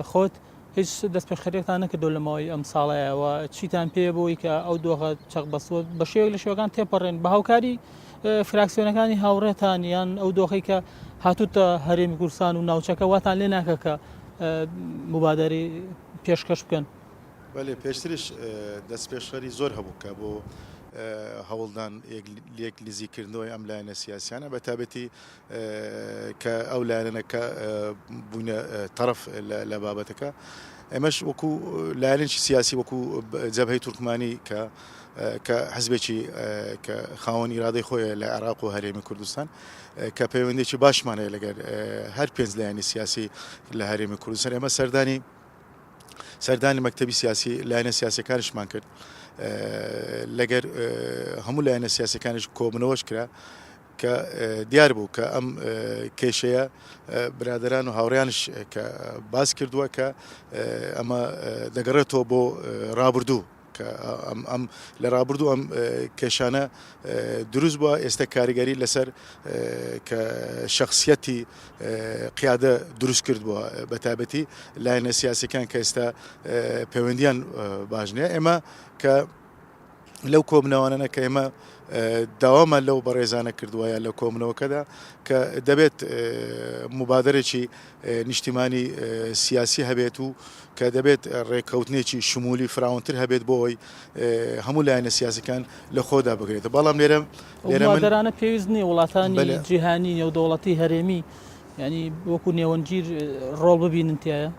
خۆت هیچ دەستپێشخەریەکتان نەکردووە لە ماوەی ئەم ساڵەیە و چیتان پێیە بۆی کە ئەو دۆخە چەقبەستووە بە شێوەیەک لە شێوەکان تێپەڕێن بە هاوکاری فراکسیۆنەکانی هاوڕێتان یان ئەو دۆخەی کە هاتووتە هەرێمی کوردستان و ناوچەکە واتان لێ ناکە کە مبادەرەی پێشکەش بکەن؟ بەلێ پێشتریش دەستپێشخەری زۆر هەبوو کە بۆ هەوڵدان لێک نزیککردنەوەی ئەم لایەنە سیاسیانە بە تابەتی کە ئەو لایەنە کە بوونە تەرەف لە بابەتەکە ئێمەش وەکو لایەنێکی سیاسی وەکو جەبهەی تورکمانی کە کە حزبێکی کە خاوەن ئیرادەی خۆیە لە عێراق و هەرێمی کوردستان کە پەیوەندێکی باشمان هەیە لەگەر هەر پێنج لایەنی سیاسی لە هەرێمی کوردستان ئێمە سەردانی سەردانی مەکتەبی سیاسی لایەنە سیاسەکانیشمان کرد لەگەر هەموو لایەنە سیاسەکانیش کۆبنەوەش کرا کە دیار بوو کە ئەم کێشەیە برادەران و هاوڕیانش کە باس کردووە کە ئەمە دەگەڕێتەوە بۆ ڕابردوو کە ئەم ئەم لە ڕابردوو ئەم کێشانە دروست بووە ئێستا کاریگەری لەسەر کە شخصیەتی قیادە دروست کرد بووە بە تایبەتی لایەنە سیاسەکان کە ئێستا پەیوەندیان باش نییە ئێمە کە لەو کۆبنەوانەنە کە ئێمە داوامان لەو بەڕێزانە کردووە یا لە کۆبنەوەکەدا کە دەبێت مبادرێکی نیشتیمانی سیاسی هەبێت و کە دەبێت ڕێککەوتنێکی شمولی فراونتر هەبێت بۆ ئەوەی هەموو لایەنە سیاسەکان لە خۆدا بگرێت بەڵام لێرە لێرە مبادرانە پێویست نییە وڵاتانی جیهانی نێودەوڵەتی هەرێمی ینی وەکو نێوەندگیر ڕۆڵ ببینن تایە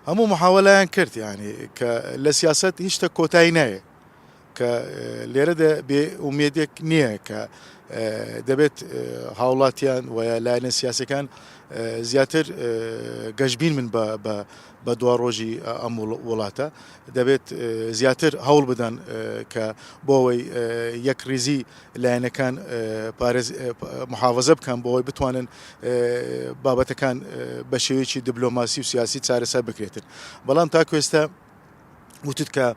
هەموو محاوەلایان کرد یانی کە لە سیاسەت هیچ شتێک کۆتایی نایە. کە لێرەدا بێ ئومێدێک نییە کە دەبێت هاوڵاتیان و لایەنە سیاسەکان زیاتر گەشبین من بە بە بە دواڕۆژی ئەم وڵاتە دەبێت زیاتر هەوڵ بدەن کە بۆ ئەوەی یەکڕیزی لایەنەکان پارێز محافزە بکەن بۆ ئەوەی بتوانن بابەتەکان بە شێوەیەکی دیبلۆماسی و سیاسی چارەسەر بکرێتن بەڵام تاکو ئێستا وتت کە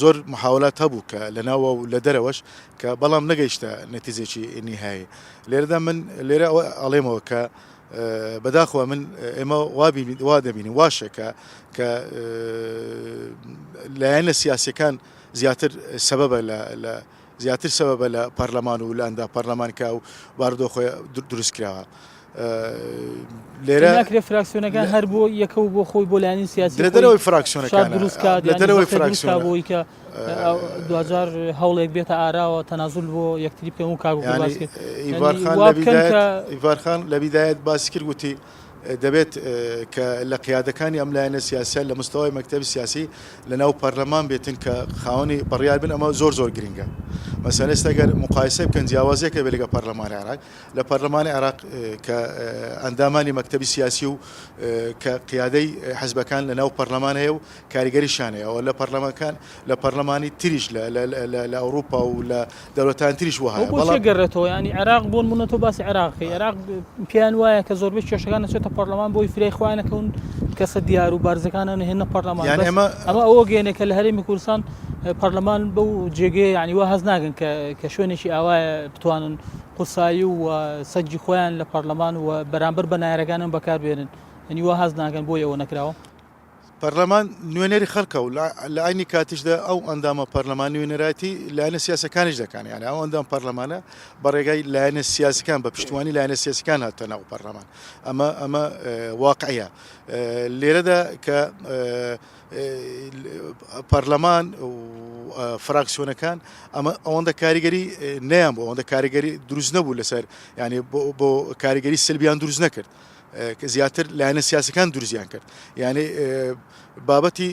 زۆر محاولات هەبوو کە لە ناوە و لە دەرەوەش کە بەڵام نەگەیشتە نەتیجێکی نیهایی لێرەدا من لێرە ئەوە ئەڵێمەوە کە بەداخەوە من ئێمە وا دەبینین واشە کە کە لایەنە سیاسەکان زیاتر سەبەبە لە زیاتر سەبەبە لە پەرلەمان و لە ئەندا پەرلەمان کە و بارودۆخۆ دروست کراوە. لێرە ناکرێت فراکسیۆنەکان هەر بۆ یەکە و بۆ خۆی بۆ لایەنی سیاسی لە دەرەوەی فراکسیۆنەکان دروست کات لە دەرەوەی فراکسیۆن بۆی کە دواجار هەوڵێک بێتە ئاراوە تەنازول بۆ یەکتری بکەن و کاک ئیڤار خان لە بیدایەت باسی کرد گوتی دەبێت کە لە قیادەکانی ئەم لایەنە سیاسیە لە مستەوای مەکتەبی سیاسی لە ناو پەرلەمان بێتن کە خاوەنی بڕیار بن ئەمە زۆر زۆر گرنگە مەسەلەن ئێستا گەر مقایسە بکەن جیاوازیەکە بێ لەگە پەرلەمانی عێراق لە پەرلەمانی عێراق کە ئەندامانی مەکتەبی سیاسی و کە قیادەی حزبەکان لە ناو پەرلەمان هەیە و کاریگەریشیان هەیە ئەوە لە پەرلەمانکان لە پەرلەمانی تریش لە لە ئەوروپا و لە دەوڵەتان تریش وەهایە بەڵام بۆچی گەڕێتەوە ینی عێراق بۆ نمونە تۆ باسی عێراقی عێراق پێیان وایە کە زۆربەی کێشەکان نەچێتە پەرلەمان بۆی فرای خۆیان نەکەون کەسە دیار و بارزەکانە نهێنە پەرلەمان یان ئێمە ئەمە ئەوە گەێنێ کە لە هەرێمی کوردستان پەرلەمان بەو جێگەیە یعنی وا هەست ناکەن کە کە شوێنێکی ئاوایە بتوانن قورسایی و سەنگی خۆیان لە پەرلەمان و بەرامبەر بە نایارەکانم بەکاربێنن یعنی وا هەست ناکەن بۆی ئەوە نەکراوە. پەرلەمان نوێنەری خەڵکە و لە عەینی کاتیشدا ئەو ئەندامە پەرلەمان نوێنەرایەتی لایەنە سیاسەکانیش دەکان یعنی ئەو ئەندام پەرلەمانە بە ڕێگای لایەنە سیاسەکان بە پشتیوانی لایەنە سیاسەکان هاتە ناو پەرلەمان ئەمە ئەمە واقعیە لێرەدا کە پەرلەمان و فراکسیۆنەکان ئەمە ئەوەندە کاریگەری نیان بۆ ئەوەندە کاریگەری دروست نەبوو لەسەر ینی بۆ کاریگەری سلبیان دروست نەکرد زیاتر لایەنە سیاسەکان دروستیان کرد یعنی بابەتی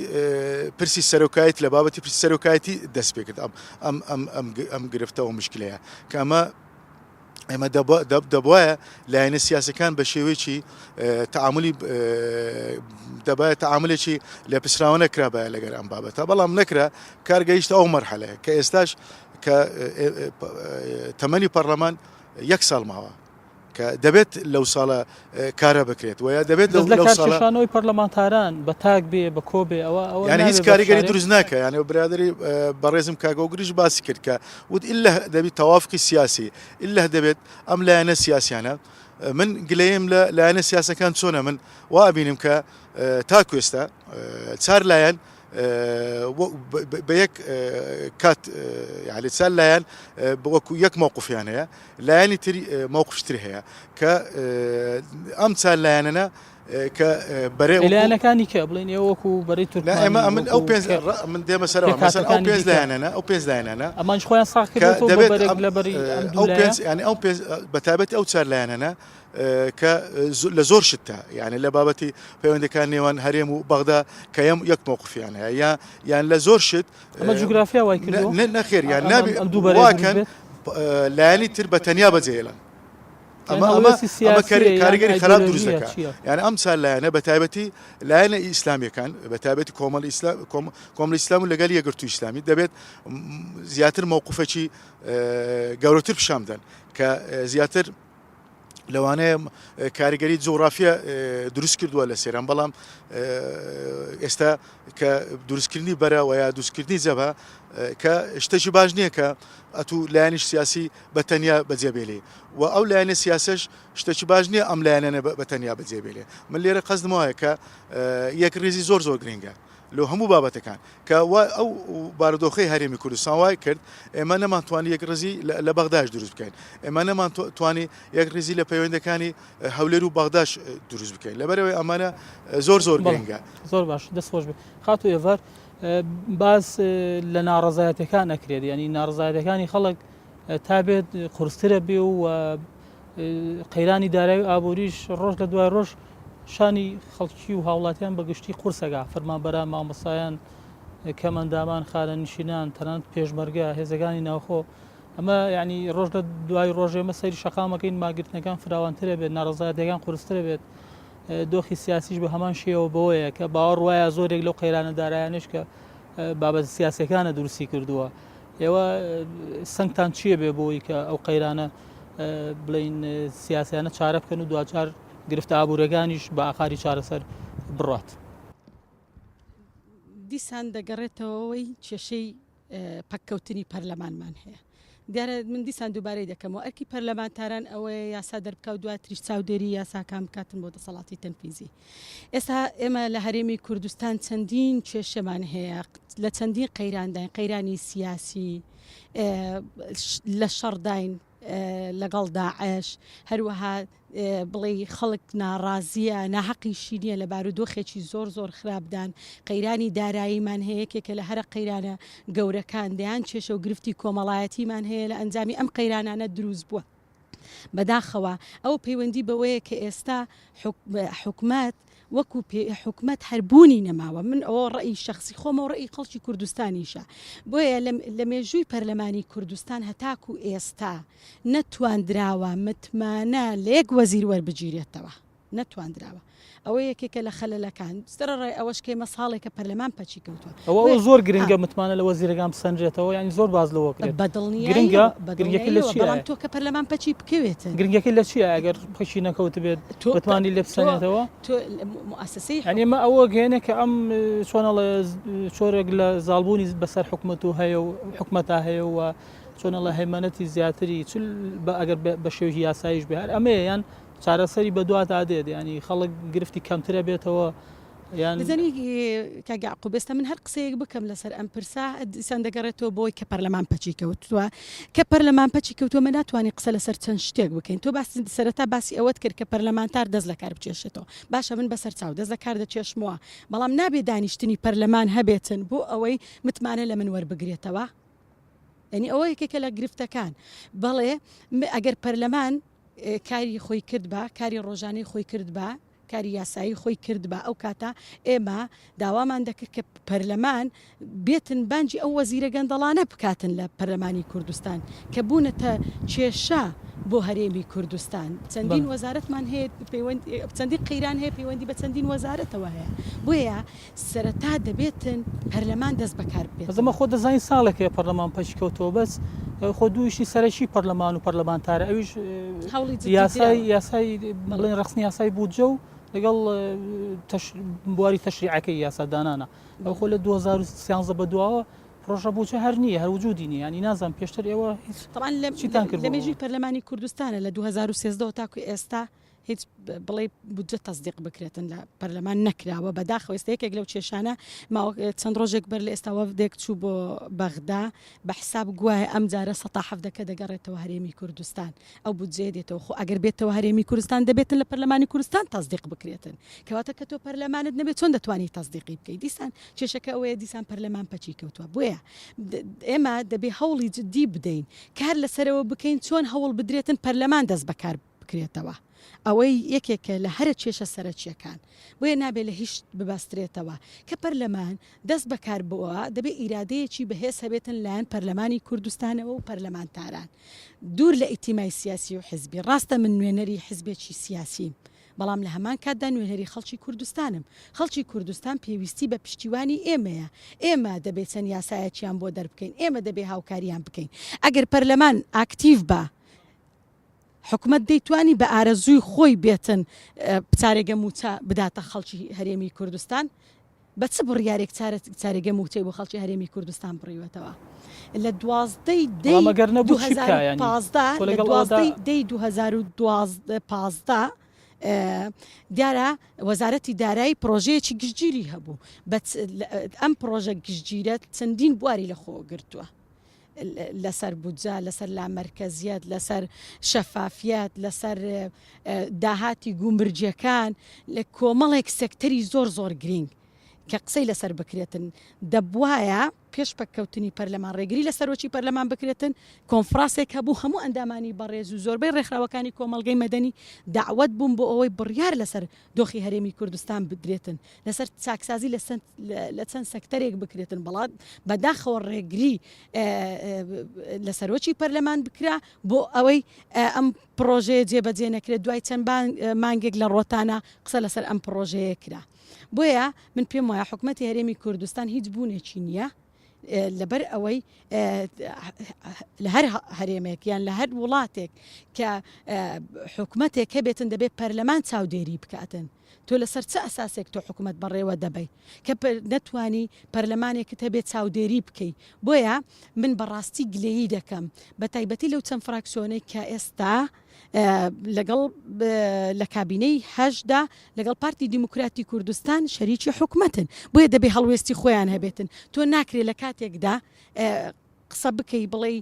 پرسی سەرۆکایەت لە بابەتی پرسی سەرۆکایەتی دەست پێ کرد ئەم ئەم ئەم ئەم ئەم گرفتە و مشکلەیە کە ئەمە ئێمە دەبواە لایەنە سیاسەکان بە شێوەیەکی تعاملی دەبایە تعاملێکی لە پسراوە نەکرابایە لەگەر ئەم بابەتە بەڵام نەکرا کار گەیشتە ئەو مەرحەلەیە کە ئێستاش کە تەمەنی پەرلەمان یەک ساڵ ماوە کە دەبێت لەو ساڵە کارە بکرێت و یا دەبێت لەو لەو ساڵە کارکێشانەوەی پەرلەمانتاران بە تاک بێ بە کۆ بێ ئەوە ئەوە یعنی هیچ کاریگەری دروست ناکە یعنی برادری بەڕێزم کاک هۆگریش باسی کرد کە وت ئللا دەبێت تەوافقی سیاسی ئللا دەبێت ئەم لایەنە سیاسیانە من گلەیم لە لایەنە سیاسەکان چۆنە من وا ئەبینم کە تاکو ئێستا چار لایەن بە یەک کات یعنی چار لایەن وەکو یەک مەوقفیان هەیە لایەنی تری مەوقفی تر هەیە کە ئەم چار لایەنەنە کە بەرێ لایەنەکانی کە بڵێن ئێوە وەکو بەرەی تورکمان ئێمە ئەمن ئەو پێنج من دێمە سەرەوە مەسەلەن ئەو پێنج لایەنەنە ئەو پێنج لایەنەنە ئەمانج خۆیان ساغ کردووەتەوە بە بەرێک لە بەری ئەم دوو لایە یعنی ئەو پێنج بە تایبەتی ئەو چار لایەنەنە کە لە زۆر شتدا یعنی لە بابەتی پەیوەندەکان نێوان هەرێم و بەغدا کە یەم یەک مەوقفیان هەیە یا یان لە زۆر شت ئەمە جوگرافیا وای کردووە نەخێر یان نابێ واکەن لایەنی تر بە تەنیا بەجێهێڵن ئەمە ئەمە ئەمە کاریگەری خراپ دروست دەکات یعنی ئەم چار لایەنە بە تایبەتی لایەنە ئیسلامیەکان بە تایبەتی کۆمەڵ ئیسلام کۆمەڵی ئیسلام و لەگەل یەکگرتوو ئیسلامی دەبێت زیاتر مەوقفێکی گەورەتر پیشان بدەن کە زیاتر لەوانەیە کاریگەری جوغرافیا دروست کردووە لە سێران بەڵام ئێستا کە دروستکردنی بەرە و یا دروستکردنی جەبە کە شتێکی باش نییە کە ئەتوو لایەنیش سیاسی بە تەنیا بەجێبێلی و ئەو لایەنە سیاسەش شتێکی باش نییە ئەم لایەنە بە تەنیا بەجێبێلێ من لێرە قەزدم وایە کە یەک ریزی زۆر زۆر گرنگە لۆ هەموو بابەتەکان کە وا ئەو بارودۆخەی هەرێمی کوردستان وای کرد ئێمە نەمانتوانی یەکڕیزی لە بەغداش دروست بکەین ئێمە نەمانتوانی یەکڕیزی لە پەیوەندەکانی هەولێر و بەغداش دروست بکەین لەبەرەوەی ئەمانە زۆر زۆر گرنگە. زۆر باش دەست خۆش بێ خاتوو ئێڤار باس لە ناڕەزایەتەکان ئەکرێت ینی ناڕەزایەتەکانی خەڵک تا بێت قورسترە بێ و قەیرانی دارایی و ئابووریش ڕۆژ لە دوای ڕۆژ شانی خەڵکی و هاوڵاتیان بە گشتی قورسەکا، فەرمانبەران، مامۆستایان. کەمئەندامان، خانەنشینان، تەنانەت پێشمەرگە، هێزەکانی ناوخۆ، ئەمە یانی ڕۆژ لە دوای ڕۆژ ئێمە سەیری شەقامەکەین ماگرتنەکان فراوانترە بێت، ناڕەزایەتیەکان قورسترە بێت، دۆخی سیاسیش بە هەمان شێوە بەوەیە کە باوەڕ وایە زۆرێک لەو قەیرانە دارایانەش کە بابەتە سیاسیەکانە دروستی کردووە. ئێوە سەنگتان چییە بێ بۆی کە ئەو قەیرانە بڵین سیاسیانە چارە بکەن و دواجار گرفتە ئابوورەکانیش بە ئاقاری چارەسەر بڕات؟ دیسان دەگەڕێتەوەی کێشەی پەککەوتنی پەرلەمانمان هەیە. دیارە من دیسان دووبارەی دەکەمەوە ئەرکی پەرلەمانتاران ئەوەیە یاسا دەربکا و دواتریش چاودێری یاساکان بکاتن بۆ دەسەڵاتی تەنفیزی. ئێستا ئێمە لە هەرێمی کوردستان چەندین کێشەمان هەیە لە چەندین قەیرانداین قەیرانی سیاسی لە شەڕداین لەگەڵ داعش، هەروەها بڵێی خەڵک ناڕازییە، ناهەقیشی نییە لە بارودۆخێکی زۆر زۆر خراپدان، قەیرانی داراییمان هەیە یەکێکە لە هەرە قەیرانە گەورەکان، دەیان کێشە و گرفتی کۆمەڵایەتیمان هەیە لە ئەنجامی ئەم قەیرانانە دروست بووە. بەداخەوە ئەوە پەیوەندی بەوەیە کە ئێستا حکومەت وەکو حکومەت هەر بوونی نەماوە من ئەوە ڕەئی شەخسی خۆمە و ڕەئی خەڵکی کوردستانیشە بۆیە لە مێژووی پەرلەمانی کوردستان هەتاکو ئێستا نەتواندراوە متمانە لە یەک وەزیر وەربگیرێتەوە نەتواندراوە ئەوە یەکێکە لە خەلەلەکان سەرەڕای ئەوەش کە ئێمە ساڵێکە پەرلەمان پەکی کەوتووە. ئەوە ئەوە زۆر گرنگە متمانە لە وەزیرەکان بسەنرێتەوە یانی زۆر باس لەوە کرێت بە گرنگە گرنگەکەی لە دڵنیاییەوە چیایە؟ بەڵام تۆ کە پەرلەمان پەکی بکەوێتن گرنگەکەی لە چیایە ئەگەر پەکی نەکەوتبێت تۆ بتوانی لێ تۆ بسەنێتەوە؟ تۆ موئەسەسەی یانی ئەمە ئەوە گەیەنێ کە ئەم چۆن ئەڵێ چۆرێک لە زاڵبوونی بەسەر حکومەت و هەیە و حکومەتا هەیە و چۆن ئەڵێ هەیمەنەتی زیاتری چ بە ئەگەر بە شێوەیەکی یاساییش بێ هەر ئەمەیە یان چارەسەری بەدوادا دێت یانی خەڵک گرفتی کەمترە بێتەوە یان. دەزانی کاک یەعقوب ئێستا من هەر قسەیەک بکەم لەسەر ئەم پرسە دیسان دەگەڕێتەوە بۆی کە پەرلەمان پەکی کەوتووە کە پەرلەمان پەکی کەوتووە مە ناتوانین قسە لەسەر چەند شتێک بکەین تۆ باسی سەرەتا باسی ئەوەت کرد کە پەرلەمانتار دەست لە کار بکێشێتەوە باشە من بەسەر چاو دەست لە کار دەکێشمەوە بەڵام نابێ دانیشتنی پەرلەمان هەبێتن بۆ ئەوەی متمانە لە من وەربگرێتەوە یعنی ئەوە یەکێکە لە گرفتەکان بەڵێ ئەگەر پەرلەمان کاری خۆی کردبا، کاری ڕۆژانەی خۆی کردبا، کاری یاسایی خۆی کردبا، ئەو کاتە ئێمە داوامان دەکرد کە پەرلەمان بێتن بانگی ئەو وەزیرە گەندەڵانە بکاتن لە پەرلەمانی کوردستان کە بوونەتە کێشە بۆ هەرێمی کوردستان. چەندین وەزارەتمان هەیە پەیوەند چەندین قەیران هەیە پەیوەندی بە چەندین وەزارەتەوە هەیە. بۆیە سەرەتا دەبێتن پەرلەمان دەست بەکار بێتەوە. بەس ئەمە خۆ دەزانی ساڵێک هەیە پەرلەمان پەکی کەوتەوە بەس خۆ دوو ئیشی سەرەکی پەرلەمان و پەرلەمانتارە ئەویش هەوڵی جدی یاسای دراوە. یاسای بڵێن ڕەخسنی یاسای بودجە و لەگەڵ تەش بواری تەشریعەکەی یاسادانانە ئەو خۆ لە 2013 بە دواوە پرۆژە بودجە هەر نییە هەر وجودی نییە ینی نازانم پێشتر ئێوە هیچ طبعا لە چیتان کرد لە مێژووی پەرلەمانی کوردستانە لە 2013 تاکو ئێستا هیچ بڵێی بودجە تەسدیق بکرێتن لە پەرلەمان نەکراوە بەداخەوە ئێستا یەکێک لەو کێشانە ماوە چەند ڕۆژێک بەر لە ئێستا وەفدێک چوو بۆ بەغدا بە حساب گوایە ئەم جارە سەتا حەڤدەکە دەگەڕێتەوە هەرێمی کوردستان ئەو بودجەیە دێتەوە خۆ ئەگەر بێتەوە هەرێمی کوردستان دەبێتن لە پەرلەمانی کوردستان تەسدیق بکرێتن کەواتە کە تۆ پەرلەمانت نەبێت چۆن دەتوانی تەسدیقی بکەیت دیسان کێشەکە ئەوەیە دیسان پەرلەمان پەکی کەوتووە بۆیە ئێمە دەبێ هەوڵی جدی بدەین کار لەسەرەوە بکەین چۆن هەوڵ بدرێتن پەرلەمان دەست بەکار بکرێتەوە ئەوەی یەکێکە لە هەرە کێشە سەرەکییەکان، بۆیە نابێ لە هیچ ببەسترێتەوە، کە پەرلەمان دەست بەکار بووە دەبێ ئیرادەیەکی بەهێز هەبێتن لایەن پەرلەمانی کوردستانەوە و پەرلەمانتاران دوور لە ئیتیمای سیاسی و حزبی، ڕاستە من نوێنەری حزبێکی سیاسیم بەڵام لە هەمان کاتدا نوێنەری خەڵکی کوردستانم، خەڵکی کوردستان پێویستی بە پشتیوانی ئێمەیە، ئێمە دەبێ چەند یاسایەکیان بۆ دەربکەین، ئێمە دەبێ هاوکاریان بکەین، ئەگەر پەرلەمان ئاکتیڤ با. حکومەت دەیتوانی بە ئارەزووی خۆی بێتن چارەگە مووچە بداتە خەڵکی هەرێمی کوردستان؟ بە چ بڕیارێک چارەگە مووچەی بۆ خەڵکی هەرێمی کوردستان بڕیوەتەوە؟ لە دوازدەی دەی بەڵام ئەگەر نەبوو چی بکا یانی؟ 2015 خۆ لە لەگەڵ ئەوەدا دوازدەی دەی 2015 دیارە وەزارەتی دارایی پڕۆژەیەکی گشتگیری هەبوو بە ئەم پڕۆژە گشتگیرە چەندین بواری لەخۆ گرتووە. لەسەر بودجە، لەسەر لامەرکەزیەت، لەسەر شەفافیەت، لەسەر داهاتی گومرگیەکان، لە کۆمەڵێک سێکتەری زۆر زۆر گرینگ کە قسەی لەسەر بکرێتن دەبوایە. پێش پەککەوتنی پەرلەمان ڕێگری لە سەرۆکی پەرلەمان بکرێتن، کۆنفراسێک هەبوو هەموو ئەندامانی بەڕێز و زۆربەی ڕێکخراوەکانی کۆمەڵگەی مەدەنی دەعوەت بوون بۆ ئەوەی بڕیار لەسەر دۆخی هەرێمی کوردستان بدرێتن لەسەر چاکسازی لە چەند سەکتەرێک بکرێتن بەڵام بەداخەوە ڕێگری لە سەرۆکی پەرلەمان بکرا بۆ ئەوەی ئەم پڕۆژەیە جێبەجێ نەکرێت دوای چەند مانگێک لە ڕۆتانە قسە لەسەر ئەم پڕۆژەیە کرا. بۆیە من پێم وایە حکومەتی هەرێمی کوردستان هیچ بوونێکی نییە لەبەر ئەوەی لە هەر هەرێمێک یان لە هەر وڵاتێک کە حکومەتێک هەبێتن دەبێت پەرلەمان چاودێری بکاتن تۆ لەسەر چ ئەساسێک تۆ حکومەت بەڕێوە دەبەی کە نەتوانی پەرلەمانێکت هەبێت چاودێری بکەی بۆیە من بەڕاستی گلەیی دەکەم بە تایبەتی لەو چەند فراکسیۆنەی کە ئێستا لەگەڵ لە کابینەی هەشتدا لەگەڵ پارتی دیموکراتی کوردستان شەریکی حکومەتن بۆیە دەبێ هەڵوێستی خۆیان هەبێتن تۆ ناکرێت لە کاتێکدا قسە بکەی بڵێی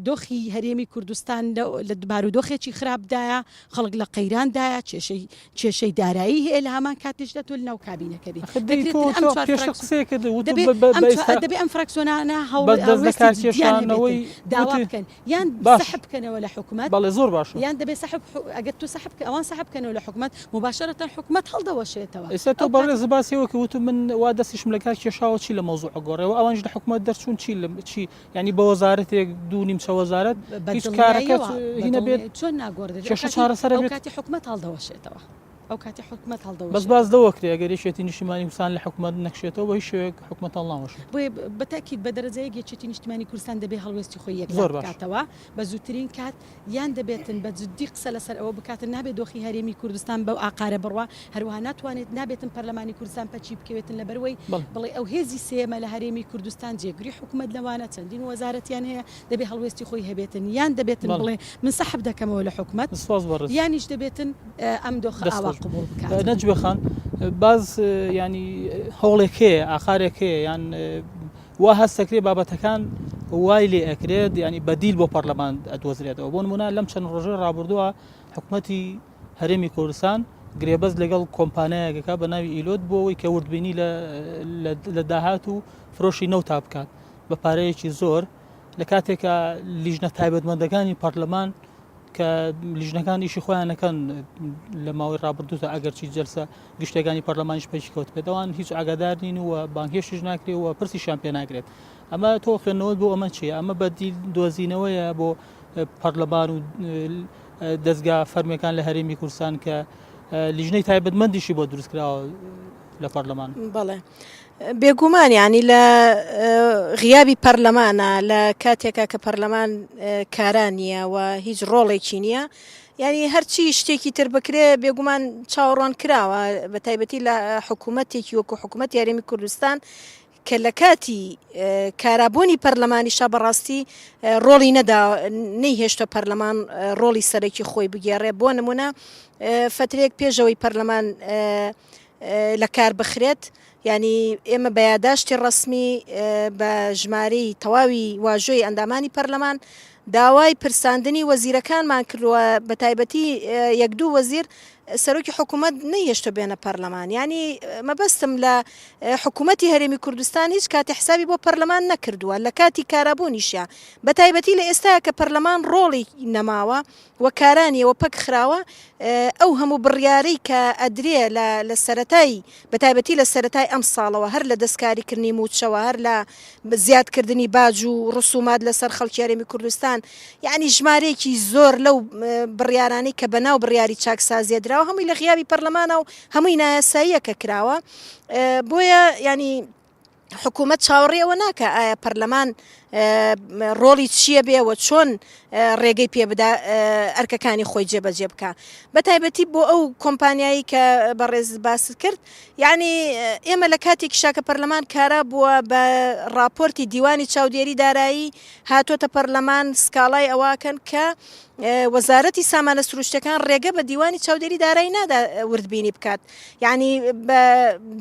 دۆخی هەرێمی کوردستان لە بارودۆخێکی خراپدایە خەڵک لە قەیراندایە کێشەی کێشەی دارایی هەیە لە هەمان کاتیشدا تۆ لەناو کابینەکە بی دەبێ ئەم فراکسیۆنانە هەوڵ کارکێشانەوەی داوا بکەن یان سەحب بکەنەوە لە حکومەت. بەڵێ زۆر باشە. یان دەبێ سەحب ئەگەر تۆ سەحب بکە ئەوان سەحب بکەنەوە لە حکومەت موباشەرەتەن حکومەت هەڵدەوەشێتەوە. ئێستا تۆ بەڕێز باسی ئەوە کە وتم من وا دەستیشم لە کار کێشاوە چی لە مەوزوع گۆڕێ و ئەوانیش لە حکومەت دەرچوون چی لە چی یانی بە وەزارەتێک دوو نیمچە وەزارەت هیچ کارەکە هی نەبێت چۆن ناگۆڕدرێت کێشە چارەسەر ئەو کاتی حکومەت هەڵدەوەشێتەوە. ئەو کاتی حکومەت هەڵدەوەشێتەوە. بەس باس لەوە کرێ ئەگەر یەکێتی نیشتیمانی کوردستان لە حکومەت نەکشێتەوە بە هیچ شێوەیەک حکومەت هەڵناوەشێت. بۆیە بە تەئکید بە دەرەجە یەک یەکێتی نیشتیمانی کوردستان دەبێ هەڵوێستی خۆی یەکلا زۆر باش. بکاتەوە بە زووترین کات یان دەبێتن بە جدی قسە لەسەر ئەوە بکاتن نابێت دۆخی هەرێمی کوردستان بەو ئاقارە بڕوا هەروەها ناتوانێت نابێتن پەرلەمانی کوردستان پەکی بکەوێتن لەبەروەی بەڵێ. بڵێ ئەو هێزی سێیەمە لە هەرێمی کوردستان جێگری حکومەت لەوانە چەندین وەزارەتیان هەیە دەبێ هەڵوێستی خۆی هەبێتن یان دەبێتن بەڵێ. بڵێ من سەحب دەکەمەوە لە حکومەت سپاس بەڕێز. یانیش دەبێتن ئەم دۆخە دەست ئاوا خۆش. قبوڵ بکات. نەجبە خان باز ینی هەوڵێک هەیە ئاقارێک هەیە یان وا هەست دەکرێت بابەتەکان وای لێ ئەکرێت ینی بەدیل بۆ پەرلەمان ئەدۆزرێتەوە بۆ نمونە لەم چەند ڕۆژەی ڕابردووە حکومەتی هەرێمی کوردستان گرێبەست لەگەڵ کۆمپانیایەکەکە بە ناوی ئیلۆت بۆ ئەوەی کە وردبینی لە داهات و فرۆشی نەوتا بکات بە پارەیەکی زۆر لە کاتێکا لیژنە تایبەتمەندەکانی پەرلەمان کە لیژنەکان ئیشی خۆیان نەکەن لە ماوەی ڕابردوودا ئەگەرچی جەلسە گشتەکانی پەرلەمانیش پێکی کەوت بێت ئەوان هیچ ئاگادار نین و بانگهێشتیش ناکرێت و پرسیشیان پێ ناکرێت ئەمە تۆ خوێندنەوەت بۆ ئەمە چییە ئەمە بە دۆزینەوەیە بۆ پەرلەمان و دەستگا فەرمیەکان لە هەرێمی کوردستان کە لیژنەی تایبەتمەندیشی بۆ دروستکراوە لە پەرلەمان. بەڵێ بێگومان یانی لە غیابی پەرلەمانە لە کاتێکا کە پەرلەمان کارا نییە و هیچ ڕۆڵێکی نییە یعنی هەرچی شتێکی تر بکرێ بێگومان چاوەڕوان کراوە بە تایبەتی لە حکوومەتێکی وەکو حکوومەت یاریمی کوردستان کە لە کاتی کارابوونی پەرلەمانیشا بەڕاستی ڕۆڵی نەدا نەیهێشتە پەرلەمان ڕۆڵی سەرەکی خۆی بگێڕێ بۆ نمونە فترێک پێشەوەی پەرلەمان لە کار بخرێت یانی ئێمە بە یاداشتی ڕەسمی بە ژمارەی تەواوی واژۆی ئەندامانی پەرلەمان داوای پرساندنی وەزیرەکانمان کردووە بە تایبەتی یەک دوو وەزیر سەرۆکی حکوومەت نەیهێشتە بێنە پەرلەمان یانی مەبەستم لە حکوومەتی هەرێمی کوردستان هیچ کاتی حسابی بۆ پەرلەمان نەکردووە لە کاتی کارابوونیشە بە تایبەتی لە ئێستا کە پەرلەمان ڕۆڵی نەماوە و کارانیەوە پەک خراوە، ئەو هەموو بڕیارەی کە ئەدرێ لە لە سەرەتای بە تایبەتی لە سەرەتای ئەمساڵەوە هەر لە دەستکاری کردنی مووچەوە هەر لە زیاد کردنی باج و ڕسومات لەسەر خەڵکی هەرێمی کوردستان یەعنی ژمارەیەکی زۆر لەو بڕیارانەی کە بە ناو بڕیاری چاکسازیە دراوە هەمووی لە غیابی پەرلەمانە و هەمووی نایاساییە کە کراوە بۆیە یانی حکوومەت چاوەڕێی ئەوە ناکا ئایا پەرلەمان ڕۆڵی چییە بێ و چۆن ڕێگەی پێ بدا ئەرکەکانی خۆی جێبەجێ بکا بە تایبەتی بۆ ئەو کۆمپانیایی کە بەڕێز باست کرد یعنی ئێمە لە کاتێکیشا کە پەرلەمان کارا بووە بە ڕاپۆرتی دیوانی چاودێری دارایی هاتۆتە پەرلەمان سکاڵای ئەوەکەن کە وەزارەتی سامانە سروشتەکان ڕێگە بە دیوانی چاودێری دارایی نادا وردبینی بکات یانی بە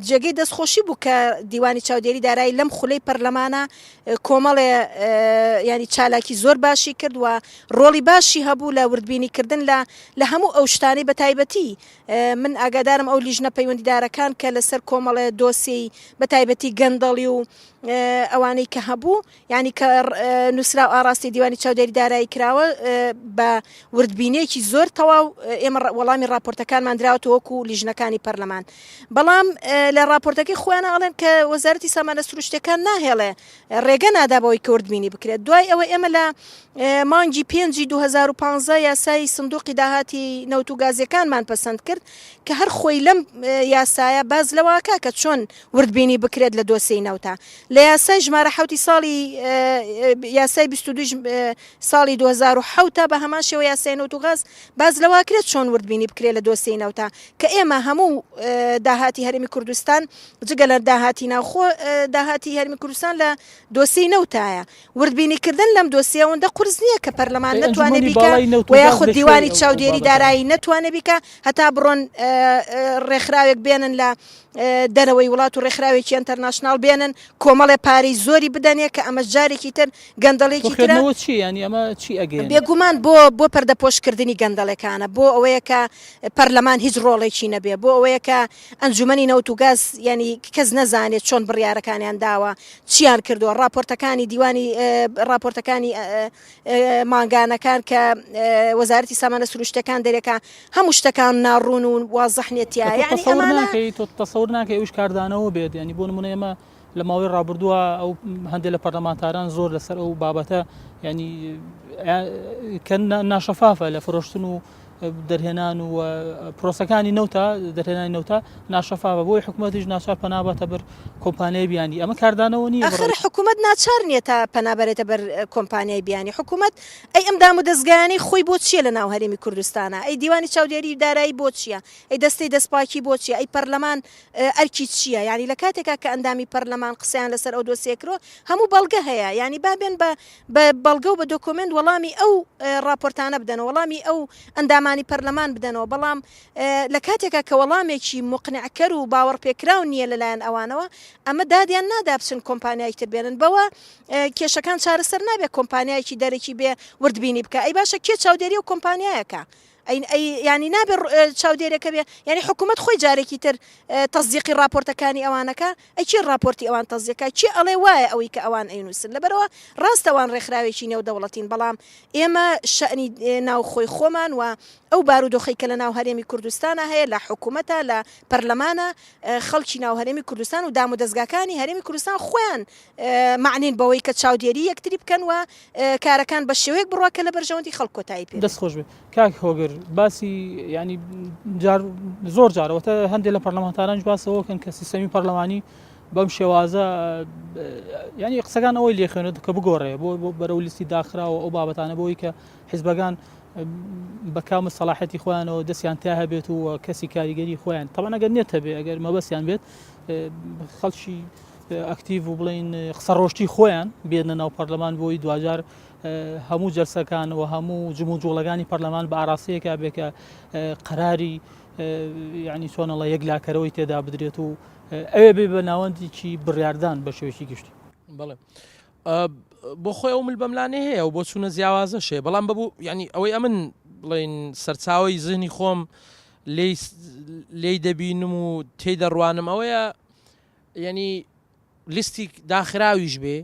جێگەی دەستخۆشی بوو کە دیوانی چاودێری دارایی لەم خولەی پەرلەمانە کۆمەڵێ. کۆمەڵێ یانی چالاکی زۆر باشی کرد و ڕۆڵی باشی هەبوو لە وردبینی کردن لە لە هەموو ئەو شتانەی بە تایبەتی من ئاگادارم ئەو لیژنە پەیوەندیدارەکان کە لەسەر کۆمەڵێ دۆسیەی بە تایبەتی گەندەڵی و ئەوانەی کە هەبوو یانی کە نووسراو ئاڕاستەی دیوانی چاودێری دارایی کراوە بە وردبینێکی زۆر تەواو ئێمە وەڵامی راپۆرتەکانمان دراوەتەوە وەکو لیژنەکانی پەرلەمان بەڵام لە راپۆرتەکەی خۆیان ئەڵێن کە وەزارەتی سامانە سروشتەکان ناهێڵێ ڕێگە نادا بەوەی کە وردبینی بکرێت دوای ئەوە ئێمە لە مانگی پێنجی 2015 یاسای سندوقی داهاتی نەوت و گازیەکانمان پەسەند کرد کە هەر خۆی لەم یاسایە باز لەواکە کە چۆن وردبینی بکرێت لە دۆسێی نەوتا لە یاسای ژمارە حەوتی ساڵی یاسای 22 ساڵی 2007 تا بە هەمان شێوە یاسای نەوت و غاز باس لەوە کرێت چۆن وردبینی بکرێت لە دۆسێی نەوتا کە ئێمە هەموو داهاتی هەرێمی کوردستان جگە لە داهاتی ناوخۆ داهاتی هەرێمی کوردستان لە دۆسێی نەوتایە وردبینیکردن لەم دۆسیە ئەوەندە قورس نییە کە پەرلەمان نەتوانێت بیکا و یاخود دیوانی چاودێری دارایی نەتوانێت بیکا هەتا بڕۆن ڕێکخراوێک بێنن لە دەرەوەی وڵات و ڕێکخراوێکی ئەنتەرناشناڵ بێنن کۆمەڵێ پارەی زۆری بدەنێ کە ئەمەش جارێکی تر گەندەڵێکی ترە. خوێندنەوە چیە یانی ئەمە چی ئەگەیەنێ؟ بێگومان بۆ بۆ پەردەپۆشکردنی گەندەڵێکانە بۆ ئەوەیە کە پەرلەمان هیچ ڕۆڵێکی نەبێ بۆ ئەوەیە کە ئەنجومەنی نەوت و گاز یانی کەس نەزانێت چۆن بڕیارەکانیان داوە چیان کردووە ڕاپۆرتەکانی دیوانی ڕاپۆرتەکانی مانگانەکان کە وەزارەتی سامانە سروشتەکان دەرێکا هەموو شتەکان ناڕوون و وازح نیە تیا یانی ئەمانە. تۆ تەسەور ناکەی ئەویش کاردانەوە بێت یانی بۆ نمونە ئێمە لە ماوەی ڕابردووە ئەو هەندێک لە پەرلەمانتاران زۆر لەسەر ئەو بابەتە ینی کە ناشەفافە لە فرۆشتن و دەرهێنان و پرۆسەکانی نەوتە دەرهێنانی نەوتە ناشەفافە بۆی حکوومەتیش ناچار پەناباتە بەر کۆمپانیای بیانی ئەمە کاردانەوە نییە ئەخر حکوومەت ناچار نییە تا پەنابەرێتە بەر کۆمپانیای بیانی حکوومەت ئەی ئەم دامودەزگایانەی خۆی بۆ چییە لە ناو هەرێمی کوردستانا؟ ئەی دیوانی چاودێریی دارایی بۆ چییە؟ ئەی دەستەی دەستپاکی بۆ چییە؟ ئەی پەرلەمان ئەرکی چییە؟ یانی لە کاتێکا کە ئەندامی پەرلەمان قسەیان لەسەر ئەو دۆسیە کرۆ هەموو بەڵگە هەیە یانی با بێن بە بە بەڵگە و بە دۆکۆمێنت وەڵامی ئەو ڕاپۆرتانە بدەنەوە وەڵامی ئەو ئەندامانی پەرلەمان بدەنەوە بەڵام لە کاتێکا کە وەڵامێکی موقنعکەر و باوەڕپێکراو نییە لەلایەن ئەوانەوە ئەمە دادیان نادا بچن کۆمپانیای تر بێنن بەوە کێشەکان چارەسەر نابێت کۆمپانیایەکی دەرەکی بێ وردبینی بکە ئەی باشە کێ چاودێری و کۆمپانیایەکە ئەی ئەی ینی نابێ چاودێرەکە بێ یعنی حکوومەت خۆی جارێکی تر تەزیقی راپۆرتەکانی ئەوانەکە ئەی کێ راپۆرتی ئەوان تەزیەکە کێ ئەڵێ وایە ئەوەی کە ئەوان ئەینووسن لەبەرەوە ڕاستەوان ڕێکخراوێکی نێودەوڵەتین بەڵام ئێمە شەنی ناوخۆی خۆمان و ئەو بارودۆخەی کە لە ناو هەرێمی کوردستانە هەیە لە حکوومەتە لە پەرلەمانە خەڵکی ناو هەرێمی کوردستان و دامودەزگاکانی هەرێمی کوردستان خۆیان مەعنین بەوەی کە چاودێری یەکتری بکەن و کارەکان بە شێوەیەک بڕوا کە لە بەرژەوەندی خەڵک کۆتایی پێ دەست خۆش بێ کاک هۆگر باسی ینی جار زۆر جارەوەتە هەندێک لە پەرلەمانتارانش باسەوە کەن کە سیستەمی پەرلەمانی بەم شێوازە ینی قسەکان ئەوەی لێخوێنێت کە بگۆڕێ بۆ بەرەو لیستی داخراوە ئەو بابەتانە بۆی کە حیزبەکان بە کامل سەلاحەتی خۆیانەوە دەستیان تیا هەبێت و کەسی کاریگەری خۆیان تەبعەن ئەگەر نێت هەبێ ئەگەر مەبەستیان بێت خەڵکی ئەکتیڤ و بڵین قسە ڕۆشتی خۆیان بێنە ناو پەرلەمان بۆی دواجار هەموو جەلسەکان و هەموو جموجوڵەکانی پەرلەمان بە ئاراستەیەکا بێ کە قەراری یعنی چۆنەڵە یەکلاکەرەوەی تێدا بدرێت و ئەوێ بێ بە ناوەندێکی بڕاردان بە شێوەیەکی گشتی. بەڵێ بۆ خۆی ئەو مل بەملانێ هەیە و بۆ چوونە جیاوازەش هەیە بەڵام بەبوو ینی ئەوەی ئەمن بڵین سەرچاوی زهنی خۆم لێی دەبینم و تێی دەڕوانم ئەوەیە یعنی لیستی داخراویش بێ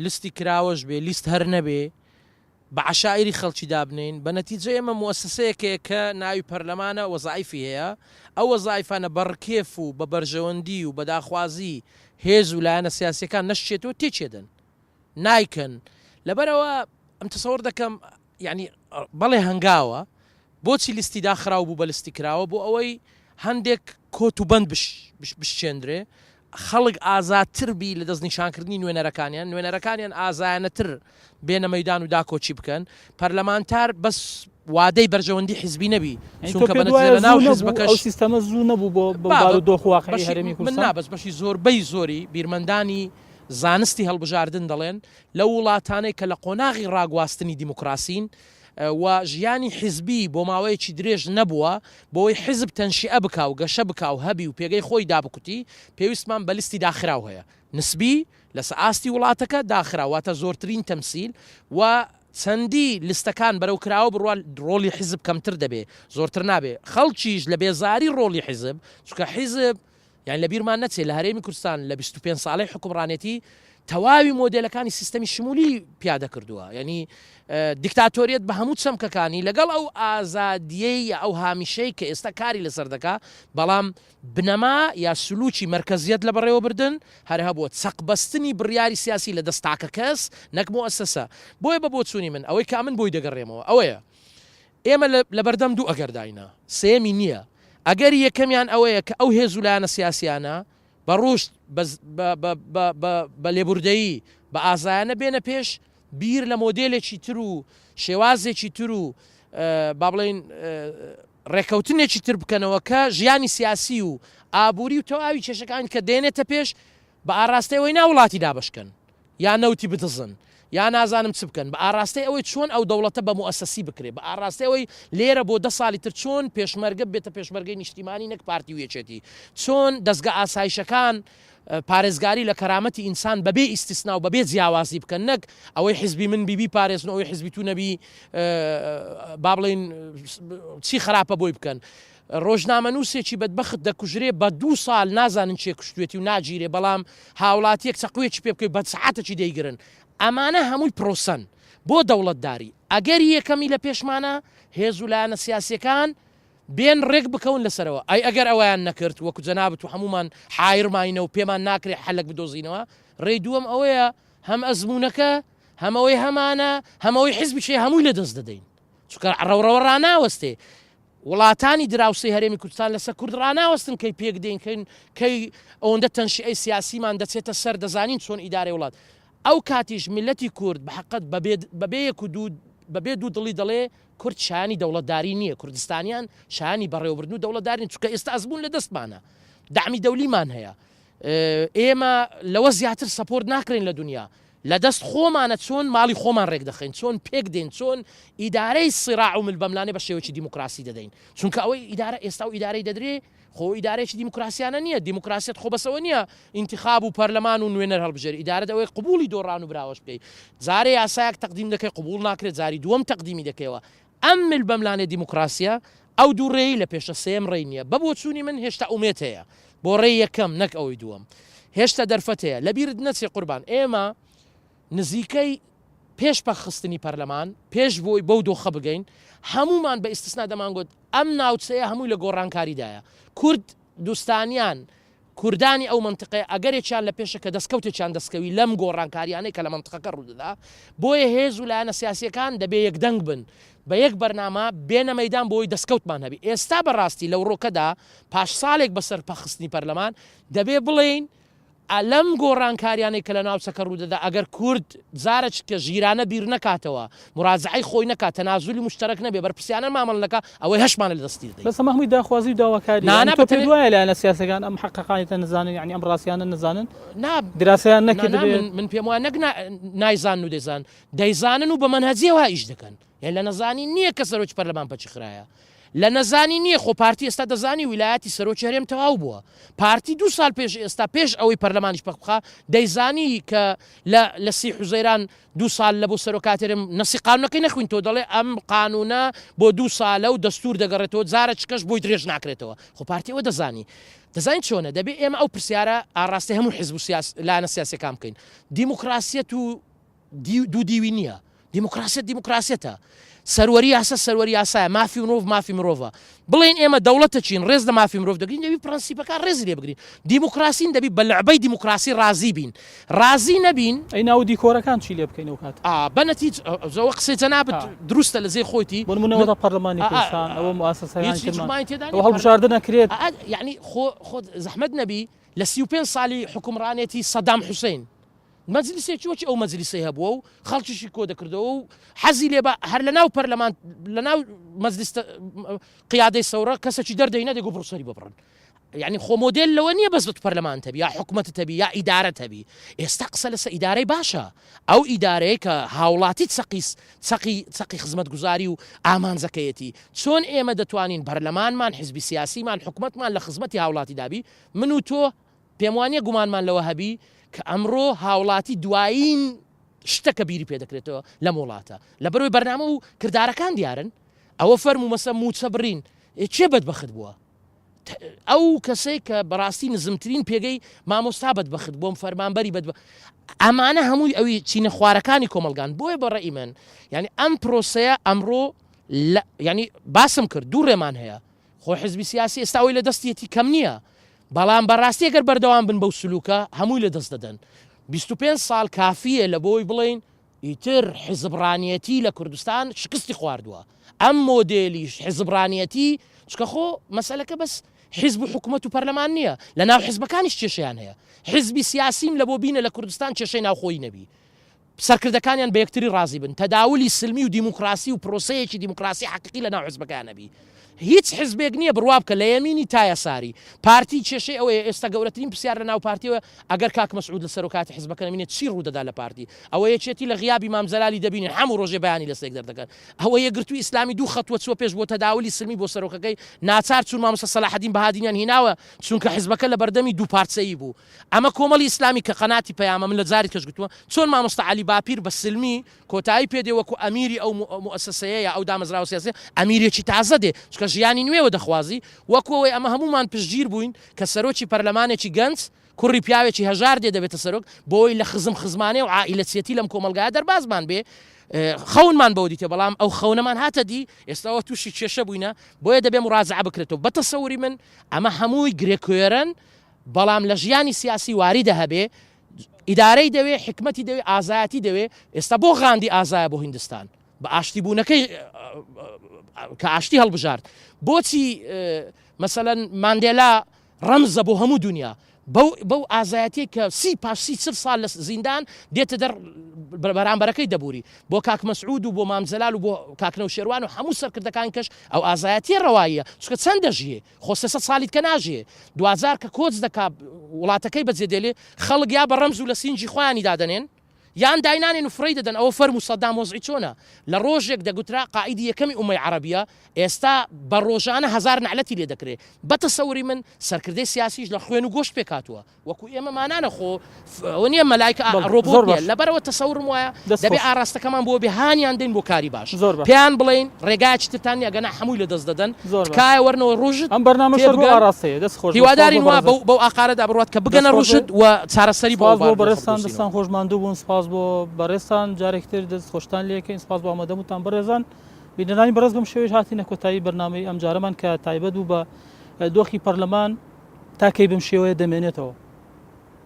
لیستی کراوەش بێ لیست هەر نەبێ بە عەشائیری خەڵکی دابنێین، بە نەتیجە ئێمە موئەسەسەیەک هەیە کە ناوی پەرلەمانە وەزائیفی هەیە، ئەو وەزائیفانە بە ڕکێف و بە بەرژەوەندی و بە داخوازی هێز و لایەنە سیاسیەکان نەشچێتەوە تێکیەدەن نایکەن، لەبەرئەوە ئەم تەسەوڕ دەکەم یانی بەڵێ هەنگاوە، بۆچی لیستی داخراو بوو بە لیستی کراوە؟ بۆ ئەوەی هەندێک کۆت و بەند بشچێندرێ، خەڵک ئازادتر بی لە دەستنیشانکردنی نوێنەرەکانیان، نوێنەرەکانیان ئازایانەتر بێنە مەیدان و داکۆکی بکەن، پەرلەمانتار بەس وادەی بەرژەوەندی حزبی نەبی، یانی تۆ چونکە پێت بە وایە نەتیجە لە ناو زوو نەبوو حزبەکەش ئەو سیستەمە زوو نەبوو بۆ بۆ با بە بارودۆخ و واقعی بەشی هەرێمی من کوردستان؟ نا بەس بەشی زۆربەی زۆری بیرمەندانی زانستی هەڵبژاردن دەڵێن لەو وڵاتانەی کە لە قۆناغی ڕاگواستنی دیموکراسین و ژیانی حیزبی بۆ ماوەیەکی درێژ نەبووە، بۆوەی حیزب تەنشیئە بکا و گەشە بکا و هەبی و پێگەی خۆی دابکوتی، پێویستمان بە لیستی داخراو هەیە. نسبی؟ لەسە ئاستی وڵاتەکە داخرا واتە زۆرترین تەمسیل و چەندی لستەکان بەرەو کراوە بڕوا ڕۆڵی حیزب کەمتر دەبێ زۆرتر نابێ خەڵکیش لە بێزاری ڕۆڵی حیزب چونکە حیزب یان لە بیرمان نەچێ لە هەرێمی کوردستان لە 25 ساڵەی حوکمڕانێتی تەواوی مۆدێلەکانی سیستەمی شمولی پیادە کردووە یعنی دیکتاتۆریەت بە هەموو چەمکەکانی لەگەڵ ئەو ئازادیەی یا ئەو هامیشەی کە ئێستا کاری لەسەر دەکا بەڵام بنەما یا سلوکی مەرکەزیەت لە بەڕێوەبردن هەر هەبووە، چەقبەستنی بڕیاری سیاسی لە دەست تاکەکەس نەک موئەسەسە. بۆیە بە بۆچوونی من ئەوەی کە ئەمن بۆی دەگەڕێمەوە ئەوەیە ئێمە لە بەردەم دوو ئەگەرداینە، سێیەمی نییە. ئەگەری یەکەمیان ئەوەیە کە ئەو هێز و لایەنە سیاسیانە بە ڕوشت، بە لێبوردەیی، بە ئازایانە بێنە پێش، بیر لە مۆدێلێکی تر و شێوازێکی تر و با بڵێین ڕێکەوتنێکی تر بکەنەوە کە ژیانی سیاسی و ئابووری و تەواوی کێشەکان کە دێنێتە پێش بە ئاراستەی ئەوەی نا وڵاتی دابەشکەن یا نەوتی بدزن یا نازانم چ بکەن بە ئاراستەی ئەوەی چۆن ئەو دەوڵەتە بە موئەسەسی بکرێ بە ئاراستەی ئەوەی لێرە بۆ دە ساڵی تر چۆن پێشمەرگە بێتە پێشمەرگەی نیشتیمانی نەک پارتی و یەکێتی چۆن دەزگا ئاسایشەکان پارێزگاری لە کەرامەتی ئینسان بەبێ ئیستیسنا و بەبێ جیاوازی بکەن نەک ئەوەی حزبی من بی بیپارێزن و ئەوەی حزبی تو نەبی با بڵێین چی خراپە بۆی بکەن. ڕۆژنامەنووسێکی بەدبەخت دەکوژرێ بە دوو ساڵ نازانن کێ کوشتوێتی و ناگیرێ بەڵام هاوڵاتیەک چەقوێکی پێ بکەوی بە سەعاتێکی دەیگرن ئەمانە هەمووی پرۆسەن بۆ دەوڵەتداری ئەگەری یەکەمی لە پێشمانە هێز و لایەنە سیاسیەکان بێن ڕێک بکەون لەسەرەوە، ئەی ئەگەر ئەوەیان نەکرد وەکو جەنابت و هەموومان حایر ماینە و پێمان ناکرێ حەلەک بدۆزینەوە، ڕێی دووەم ئەوەیە هەم ئەزموونەکە، هەم ئەوەی هەمانە، هەم ئەوەی حیزبیش هەیە هەمووی لەدەست دەدەین. چونکە ڕەوڕەوە ڕاناوەستێ. وڵاتانی دراوسێی هەرێمی کوردستان لەسەر کورد ڕاناوەستن کەی پێک دێین، کەی کەی ئەوەندە تەنشیئەی سیاسیمان دەچێتە سەر دەزانین چۆن ئیدارەی وڵات. ئەو کاتیش میللەتی کورد بە حەقت بە بێ یەک و دوو بە بێ دوو دڵی دەڵێ کورد شایانی دەوڵەتداری نییە، کوردستانیان شایانی بەڕێوەبردن و دەوڵەتداری نین، چونکە ئێستا ئەزموون لە دەستمانە، دەعمی دەولیمان هەیە، ئێمە لەوە زیاتر support ناکرێین لە دونیا، لە دەست خۆمانە چۆن ماڵی خۆمان رێکدەخەین، چۆن پێکدێین، چۆن ئیدارەی سیراع و ملبەملانێ بە شێوەیەکی دیموکراسی دەدەین، چونکە ئەوەی ئیدارە ئێستا و ئیدارەی دەدرێ خۆ ئیدارەیەکی دیموکراسیانە نییە، دیموکراسیەت خۆ بەس ئەوە نییە ئینتیخاب و پەرلەمان و نوێنەر هەڵبژێری، ئیدارەت ئەوەیە قبوڵی دۆڕان و براوەش بکەی، جارێ یاسایەک تەقدیم دەکەی قبوڵ ناکرێت، جاری دووەم تەقدیمی دەکەیەوە، ئەم مل بەملانێ دیموکراسیە ئەو دوو ڕێی لە پێشە سێیەم ڕێی نییە، بە بۆچوونی من هێشتا ئومێد هەیە بۆ ڕێی یەکەم نەک ئەوەی دووەم، هێشتا دەرفەت هەیە، لەبیرت نەچێ قوربان ئێمە نزیکەی پێش پەکخستنی پەرلەمان، پێش بۆی بەو دۆخە بگەین، هەموومان بە ئیستسنا دەمانگوت ئەم ناوچەیە هەمووی لە گۆڕانکاریدایە. کورد دوستانیان، کوردانی ئەو مەنتقەیە ئەگەرێکیان لە پێشە کە دەستکەوتێکیان دەستکەوی لەم گۆڕانکاریانەی کە لە مەنتقەکە ڕوودەدا. بۆیە هێز و لایەنە سیاسییەکان دەبێ یەکدەنگ بن، بە یەک بەرنامە بێنە مەیدان بۆی دەستکەوتمان هەبی. ئێستا بە ڕاستی لەوڕۆکەدا پاش ساڵێک بەسەر پەکخستنی پەرلەمان، دەبێ بڵێین ئا لەم گۆڕانکاریانەی کە لە ناوچەکە ڕوودەدا ئەگەر کورد جارەکیکە ژیرانە بیر نەکاتەوە، موراجەعەی خۆی نەکا، تەنازولی موشتەرەک نەبێ، بەرپرسیانە مامەڵە نەکا، ئەوەی هەشمانە لە دەستی دەدەین. بەس ئەمە هەمووی داخوازی و داواکاریە. نا یانی نا تۆ بە پێت تەنێ. وایە لایەنە سیاسیەکان ئەم حەقەقانەتە نەزانن یانی ئەم ڕاستیانە نەزانن؟ نا دراسەیان نا نا نەکردبێ؟ من من پێم وایە نەک نا نایزانن و دەیزانن، دەیزانن و بە مەنهەجیەوە ئیش دەکەن. یانی لە نەزانی نییە کە سەرۆکی پەرلەمان پەکی خرایە. لە نەزانی نییە خۆ پارتی ئێستا دەزانی ویلایەتی سەرۆکی هەرێم تەواو بووە. پارتی دوو سال پێش ئێستا پێش ئەوەی پەرلەمانیش پەک بخا دەیزانی کە لە لە سی حوزەیران دوو سال لە بۆ سەرۆکاتی هەرێم نەسی قانونەکەی نەخوینتەوە دەڵێ ئەم قانونە بۆ دوو سالە و دەستور دەگەڕێتەوە جارە چکەش بۆی درێژ ناکرێتەوە خۆ پارتی ئەوە دەزانی دەزانین چۆنە دەبێ ئێمە ئەو پرسیارە ئاڕاستەی هەموو حزب و سیاس لایەنە سیاسیەکان بکەین دیموکراسیەت و دوو دیوی نییە. دیموکراسیەت دیموکراسیەتە. سەروەری یاسا سەروەری یاسایە. مافی مرۆڤ مافی مرۆڤە. بڵێین ئێمە دەوڵەتەکین ڕێز لە مافی مرۆڤ دەگرین دەبی پرەنسیپەکان ڕێزی لێ بگرین. دیموکراسین دەبی بە لعبەی دیموکراسی ڕازی بین. ڕازی نەبین. ئەی ناو دیکۆرەکان چی لێ بکەین ئەو کاتە؟ ئا بە نەتیج ئەوە قسەی جەنابت دروستە لە جێی خۆیتی. بۆ نموونە وەتا پەرلەمانی کوردستان ئەوە موئەسەسەکانی ترمان ئەوە هەڵبژاردن ئەکرێت. یەعنی خۆ خۆت زەحمەت نەبی لە 35 سالی حوکمڕانێتی سەدام حوسەین مەجلیسێکی وەکی ئەو مەجلیسەی هەبووە و خەڵکیشی کۆ دەکردەوە و حەزی لێ بە هەر لە ناو پەرلەمان لە ناو مەجلیس قیادەی سەورە کەسێکی دەردەینە دەگو بڕۆ سەری ببڕن یعنی خۆ مۆدێل لەوە نییە بەس پەرلەمان تەبی یا حکومەت تەبی یا ئیدارە تەبی ئێستا قسە لەسە ئیدارەی باشە ئەو ئیدارەیە کە هاوڵاتی چەقی چەقی چەقی خزمەتگوزاری و ئامانجەکەیەتی چۆن ئێمە دەتوانین پەرلەمانمان حزبی سیاسیمان حکومەتمان لە خزمەتی هاوڵاتی دابی من و تۆ پێم وانیە گومانمان لەوە هەبی کە ئەمڕۆ هاوڵاتی دوایین شتە کە بیری پێ دەکرێتەوە لەم وڵاتە لەبەرەوەی بەرنامە و کردارەکان دیارن ئەوە فەرموو مەسە مووچە بڕین کێ بەدبەخت بووە؟ ئەو کەسەی کە بەڕاستی نزمترین پێگەی مامۆستا بەدبەخت بۆم فەرمانبەری بەد ئەمانە هەمووی ئەوی چینە خوارەکانی کۆمەلگان بۆیە بە ڕەئی من یعنی ئەم پرۆسەیە ئەمڕۆ ینی باسم کرد دوو ڕێمان هەیە خۆ حزبی سیاسی ئێستا ئەوەی لە دەستیەتی کەم نییە بەڵام بەڕاستی گەر بەردەوام بن بەو سلوکە هەمووی لە دەست دەدەن 25 ساڵ کافیە لە بۆی بڵین ئیتر حیزبڕانیەتی لە کوردستان شکستی خواردووە، ئەم مۆدێلی حیزبڕانیەتی، چونکە خۆ مەسەلەکە بەس حیزب و حکومەت و پەرلەمان نییە، لە ناو حیزبەکانیش کێشەیان هەیە، حیزبی سیاسیم لە بۆ بینە لە کوردستان کێشەی ناوخۆیی نەبی، سەرکردەکانیان بە یەکتری ڕازی بن، تەداولی سلمی و دیموکراسی و پرۆسەیەکی دیموکراسی حەقیقی لە ناو حیزبەکەیان نەبی. هیچ حزبێک نییە بڕوا بکە لە یەمینی تا یەساری. پارتی کێشەی ئەوەیە ئێستا گەورەترین پرسیار لە ناو پارتیەوە ئەگەر کاک مەسعود لە سەرۆکایەتی حزبەکە نەمینێت چی ڕوودەدا لە پارتی؟ ئەوە یەکێتی لە غیابی مام جەلالی دەبینین هەموو ڕۆژێ بەیانی لەسەر یەک دەردەکەن. ئەوە یەکگرتووی ئیسلامی دوو خەتووە چووە پێش بۆ تەداولی سلمی بۆ سەرۆکەکەی ناچار چوون مامۆستا سەلاحەدین بەهادینیان هیناوە چونکە حزبەکە لە بەردەمی دوو پارچەیی بوو. ئەمە کۆمەڵی ئیسلامی کە قەناتی پەیامە من لە جاری کەش گوتووە چۆن مامۆستا عەلی باپیر بە سلمی کۆتایی پێ دێ وەکو ئەمیری ئەو موئەسەسەیە یا ئەو دامەزراوە سیاسیە ئەمیرێکی تازە دێ چونکە ژیانی نوێوە دەخوازی وەکو ئەوەی ئەمە هەموومان پشتگیر بووین کە سەرۆکی پەرلەمانێکی گەنج کوڕی پیاوێکی هەژار دێ دەبێتە سەرۆک بۆی لە خزم خزمانێ و عائیلەچیەتی لەم کۆمەڵگایە دەربازمان بێ خەونمان بەوە دیتێ بەڵام ئەو خەونەمان هاتە دی ئێستاوە تووشی کێشە بووینە بۆیە دەبێ مڕازعە بکرێتەوە بە تەسەوری من ئەمە هەمووی گرێکوێرن بەڵام لە ژیانی سیاسی واریدە هەبێ ئیدارەی دەوێ، حیکمەتی دەوێ، ئازایەتی دەوێ، ئێستا بۆ غاندی ئازایە بۆ هیندستان؟ بە ئاشتی بوونەکەی کە ئاشتی هەڵبژارد. بۆچی مەسەلەن ماندێلا ڕەمزە بۆ هەموو دونیا؟ بەو بەو ئازایەتیەی کە سی پاش سی چل ساڵ لە زیندان دێتە دەر بەرامبەرەکەی دەبوری. بۆ کاک مەسعود و بۆ مام جەلال و بۆ کاک نەوشێروان و هەموو سەرکردەکان کەش ئەو ئازایەتیە ڕەواییە. چونکە چەند دەژیێ؟ خۆ 300 ساڵی دیکە ناژیێ. دواجار کە کۆچ دەکا وڵاتەکەی بەجێ دێلێ، خەڵک یا بە ڕەمز و لە سینگی خۆیانی دادەنێن، یان داینانێن و فڕێی دەدەن، ئەوە فەرموو سەدام وەزعی چۆنە؟ لە ڕۆژێک دەگوترا قائیدی یەکەمی ئوممەی عەڕەبییە، ئێستا بە ڕۆژانە هەزار نەعلەتی لێ دەکرێ. بە تەسەوری من سەرکردەی سیاسیش لە خوێن و گۆشت پێکهاتووە. وەکو ئێمە مانانە خۆ ئەوە نییە مەلایکە بەڵێ ڕۆبۆت زۆر نییە باش لەبەرەوە تەسەورم وایە دەست دەبێ خۆش. ئاراستەکەمان بۆ بێ هانیان دەین بۆ کاری باش زۆر باش. پێیان بڵێین ڕێگایەکی ترتان نییە گەنا حەمووی لەدەست دەدەن زۆر باش. تکایە وەرنەوە ڕوژد ئەم بەرنامەش هەر بەو تێبگەن ئاراستەیە دەست خۆش بێ سپاس بۆ هیوادارین وا بەڕێزت. بەو بەو ئاقارەدا بڕوات کە دەست بگەنە خۆش بێ. ڕوژد و چارەسەری بۆ سپاس ئەو بۆ بارودۆخە بەڕێزتان بدۆزینەوە. دەستان خۆش ماندوو بوون سپاس بۆ بەڕێزتان جارێکی تر دەست خۆشتان لێ کەین سپاس بۆ ئامادەبوونتان بەڕێزان بینەرانی بەڕێز بەم شێوەیەش هاتینە کۆتایی بەرنامەی ئەمجارەمان کە تایبەت بوو بە دۆخی پەرلەمان تا کەی بەم شێوەیە دەمێنێتەوە؟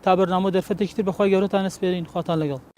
تا بەرنامە و دەرفەتێکی تر بەخوای گەورەتان ئەسپێرین خواتان لەگەڵ.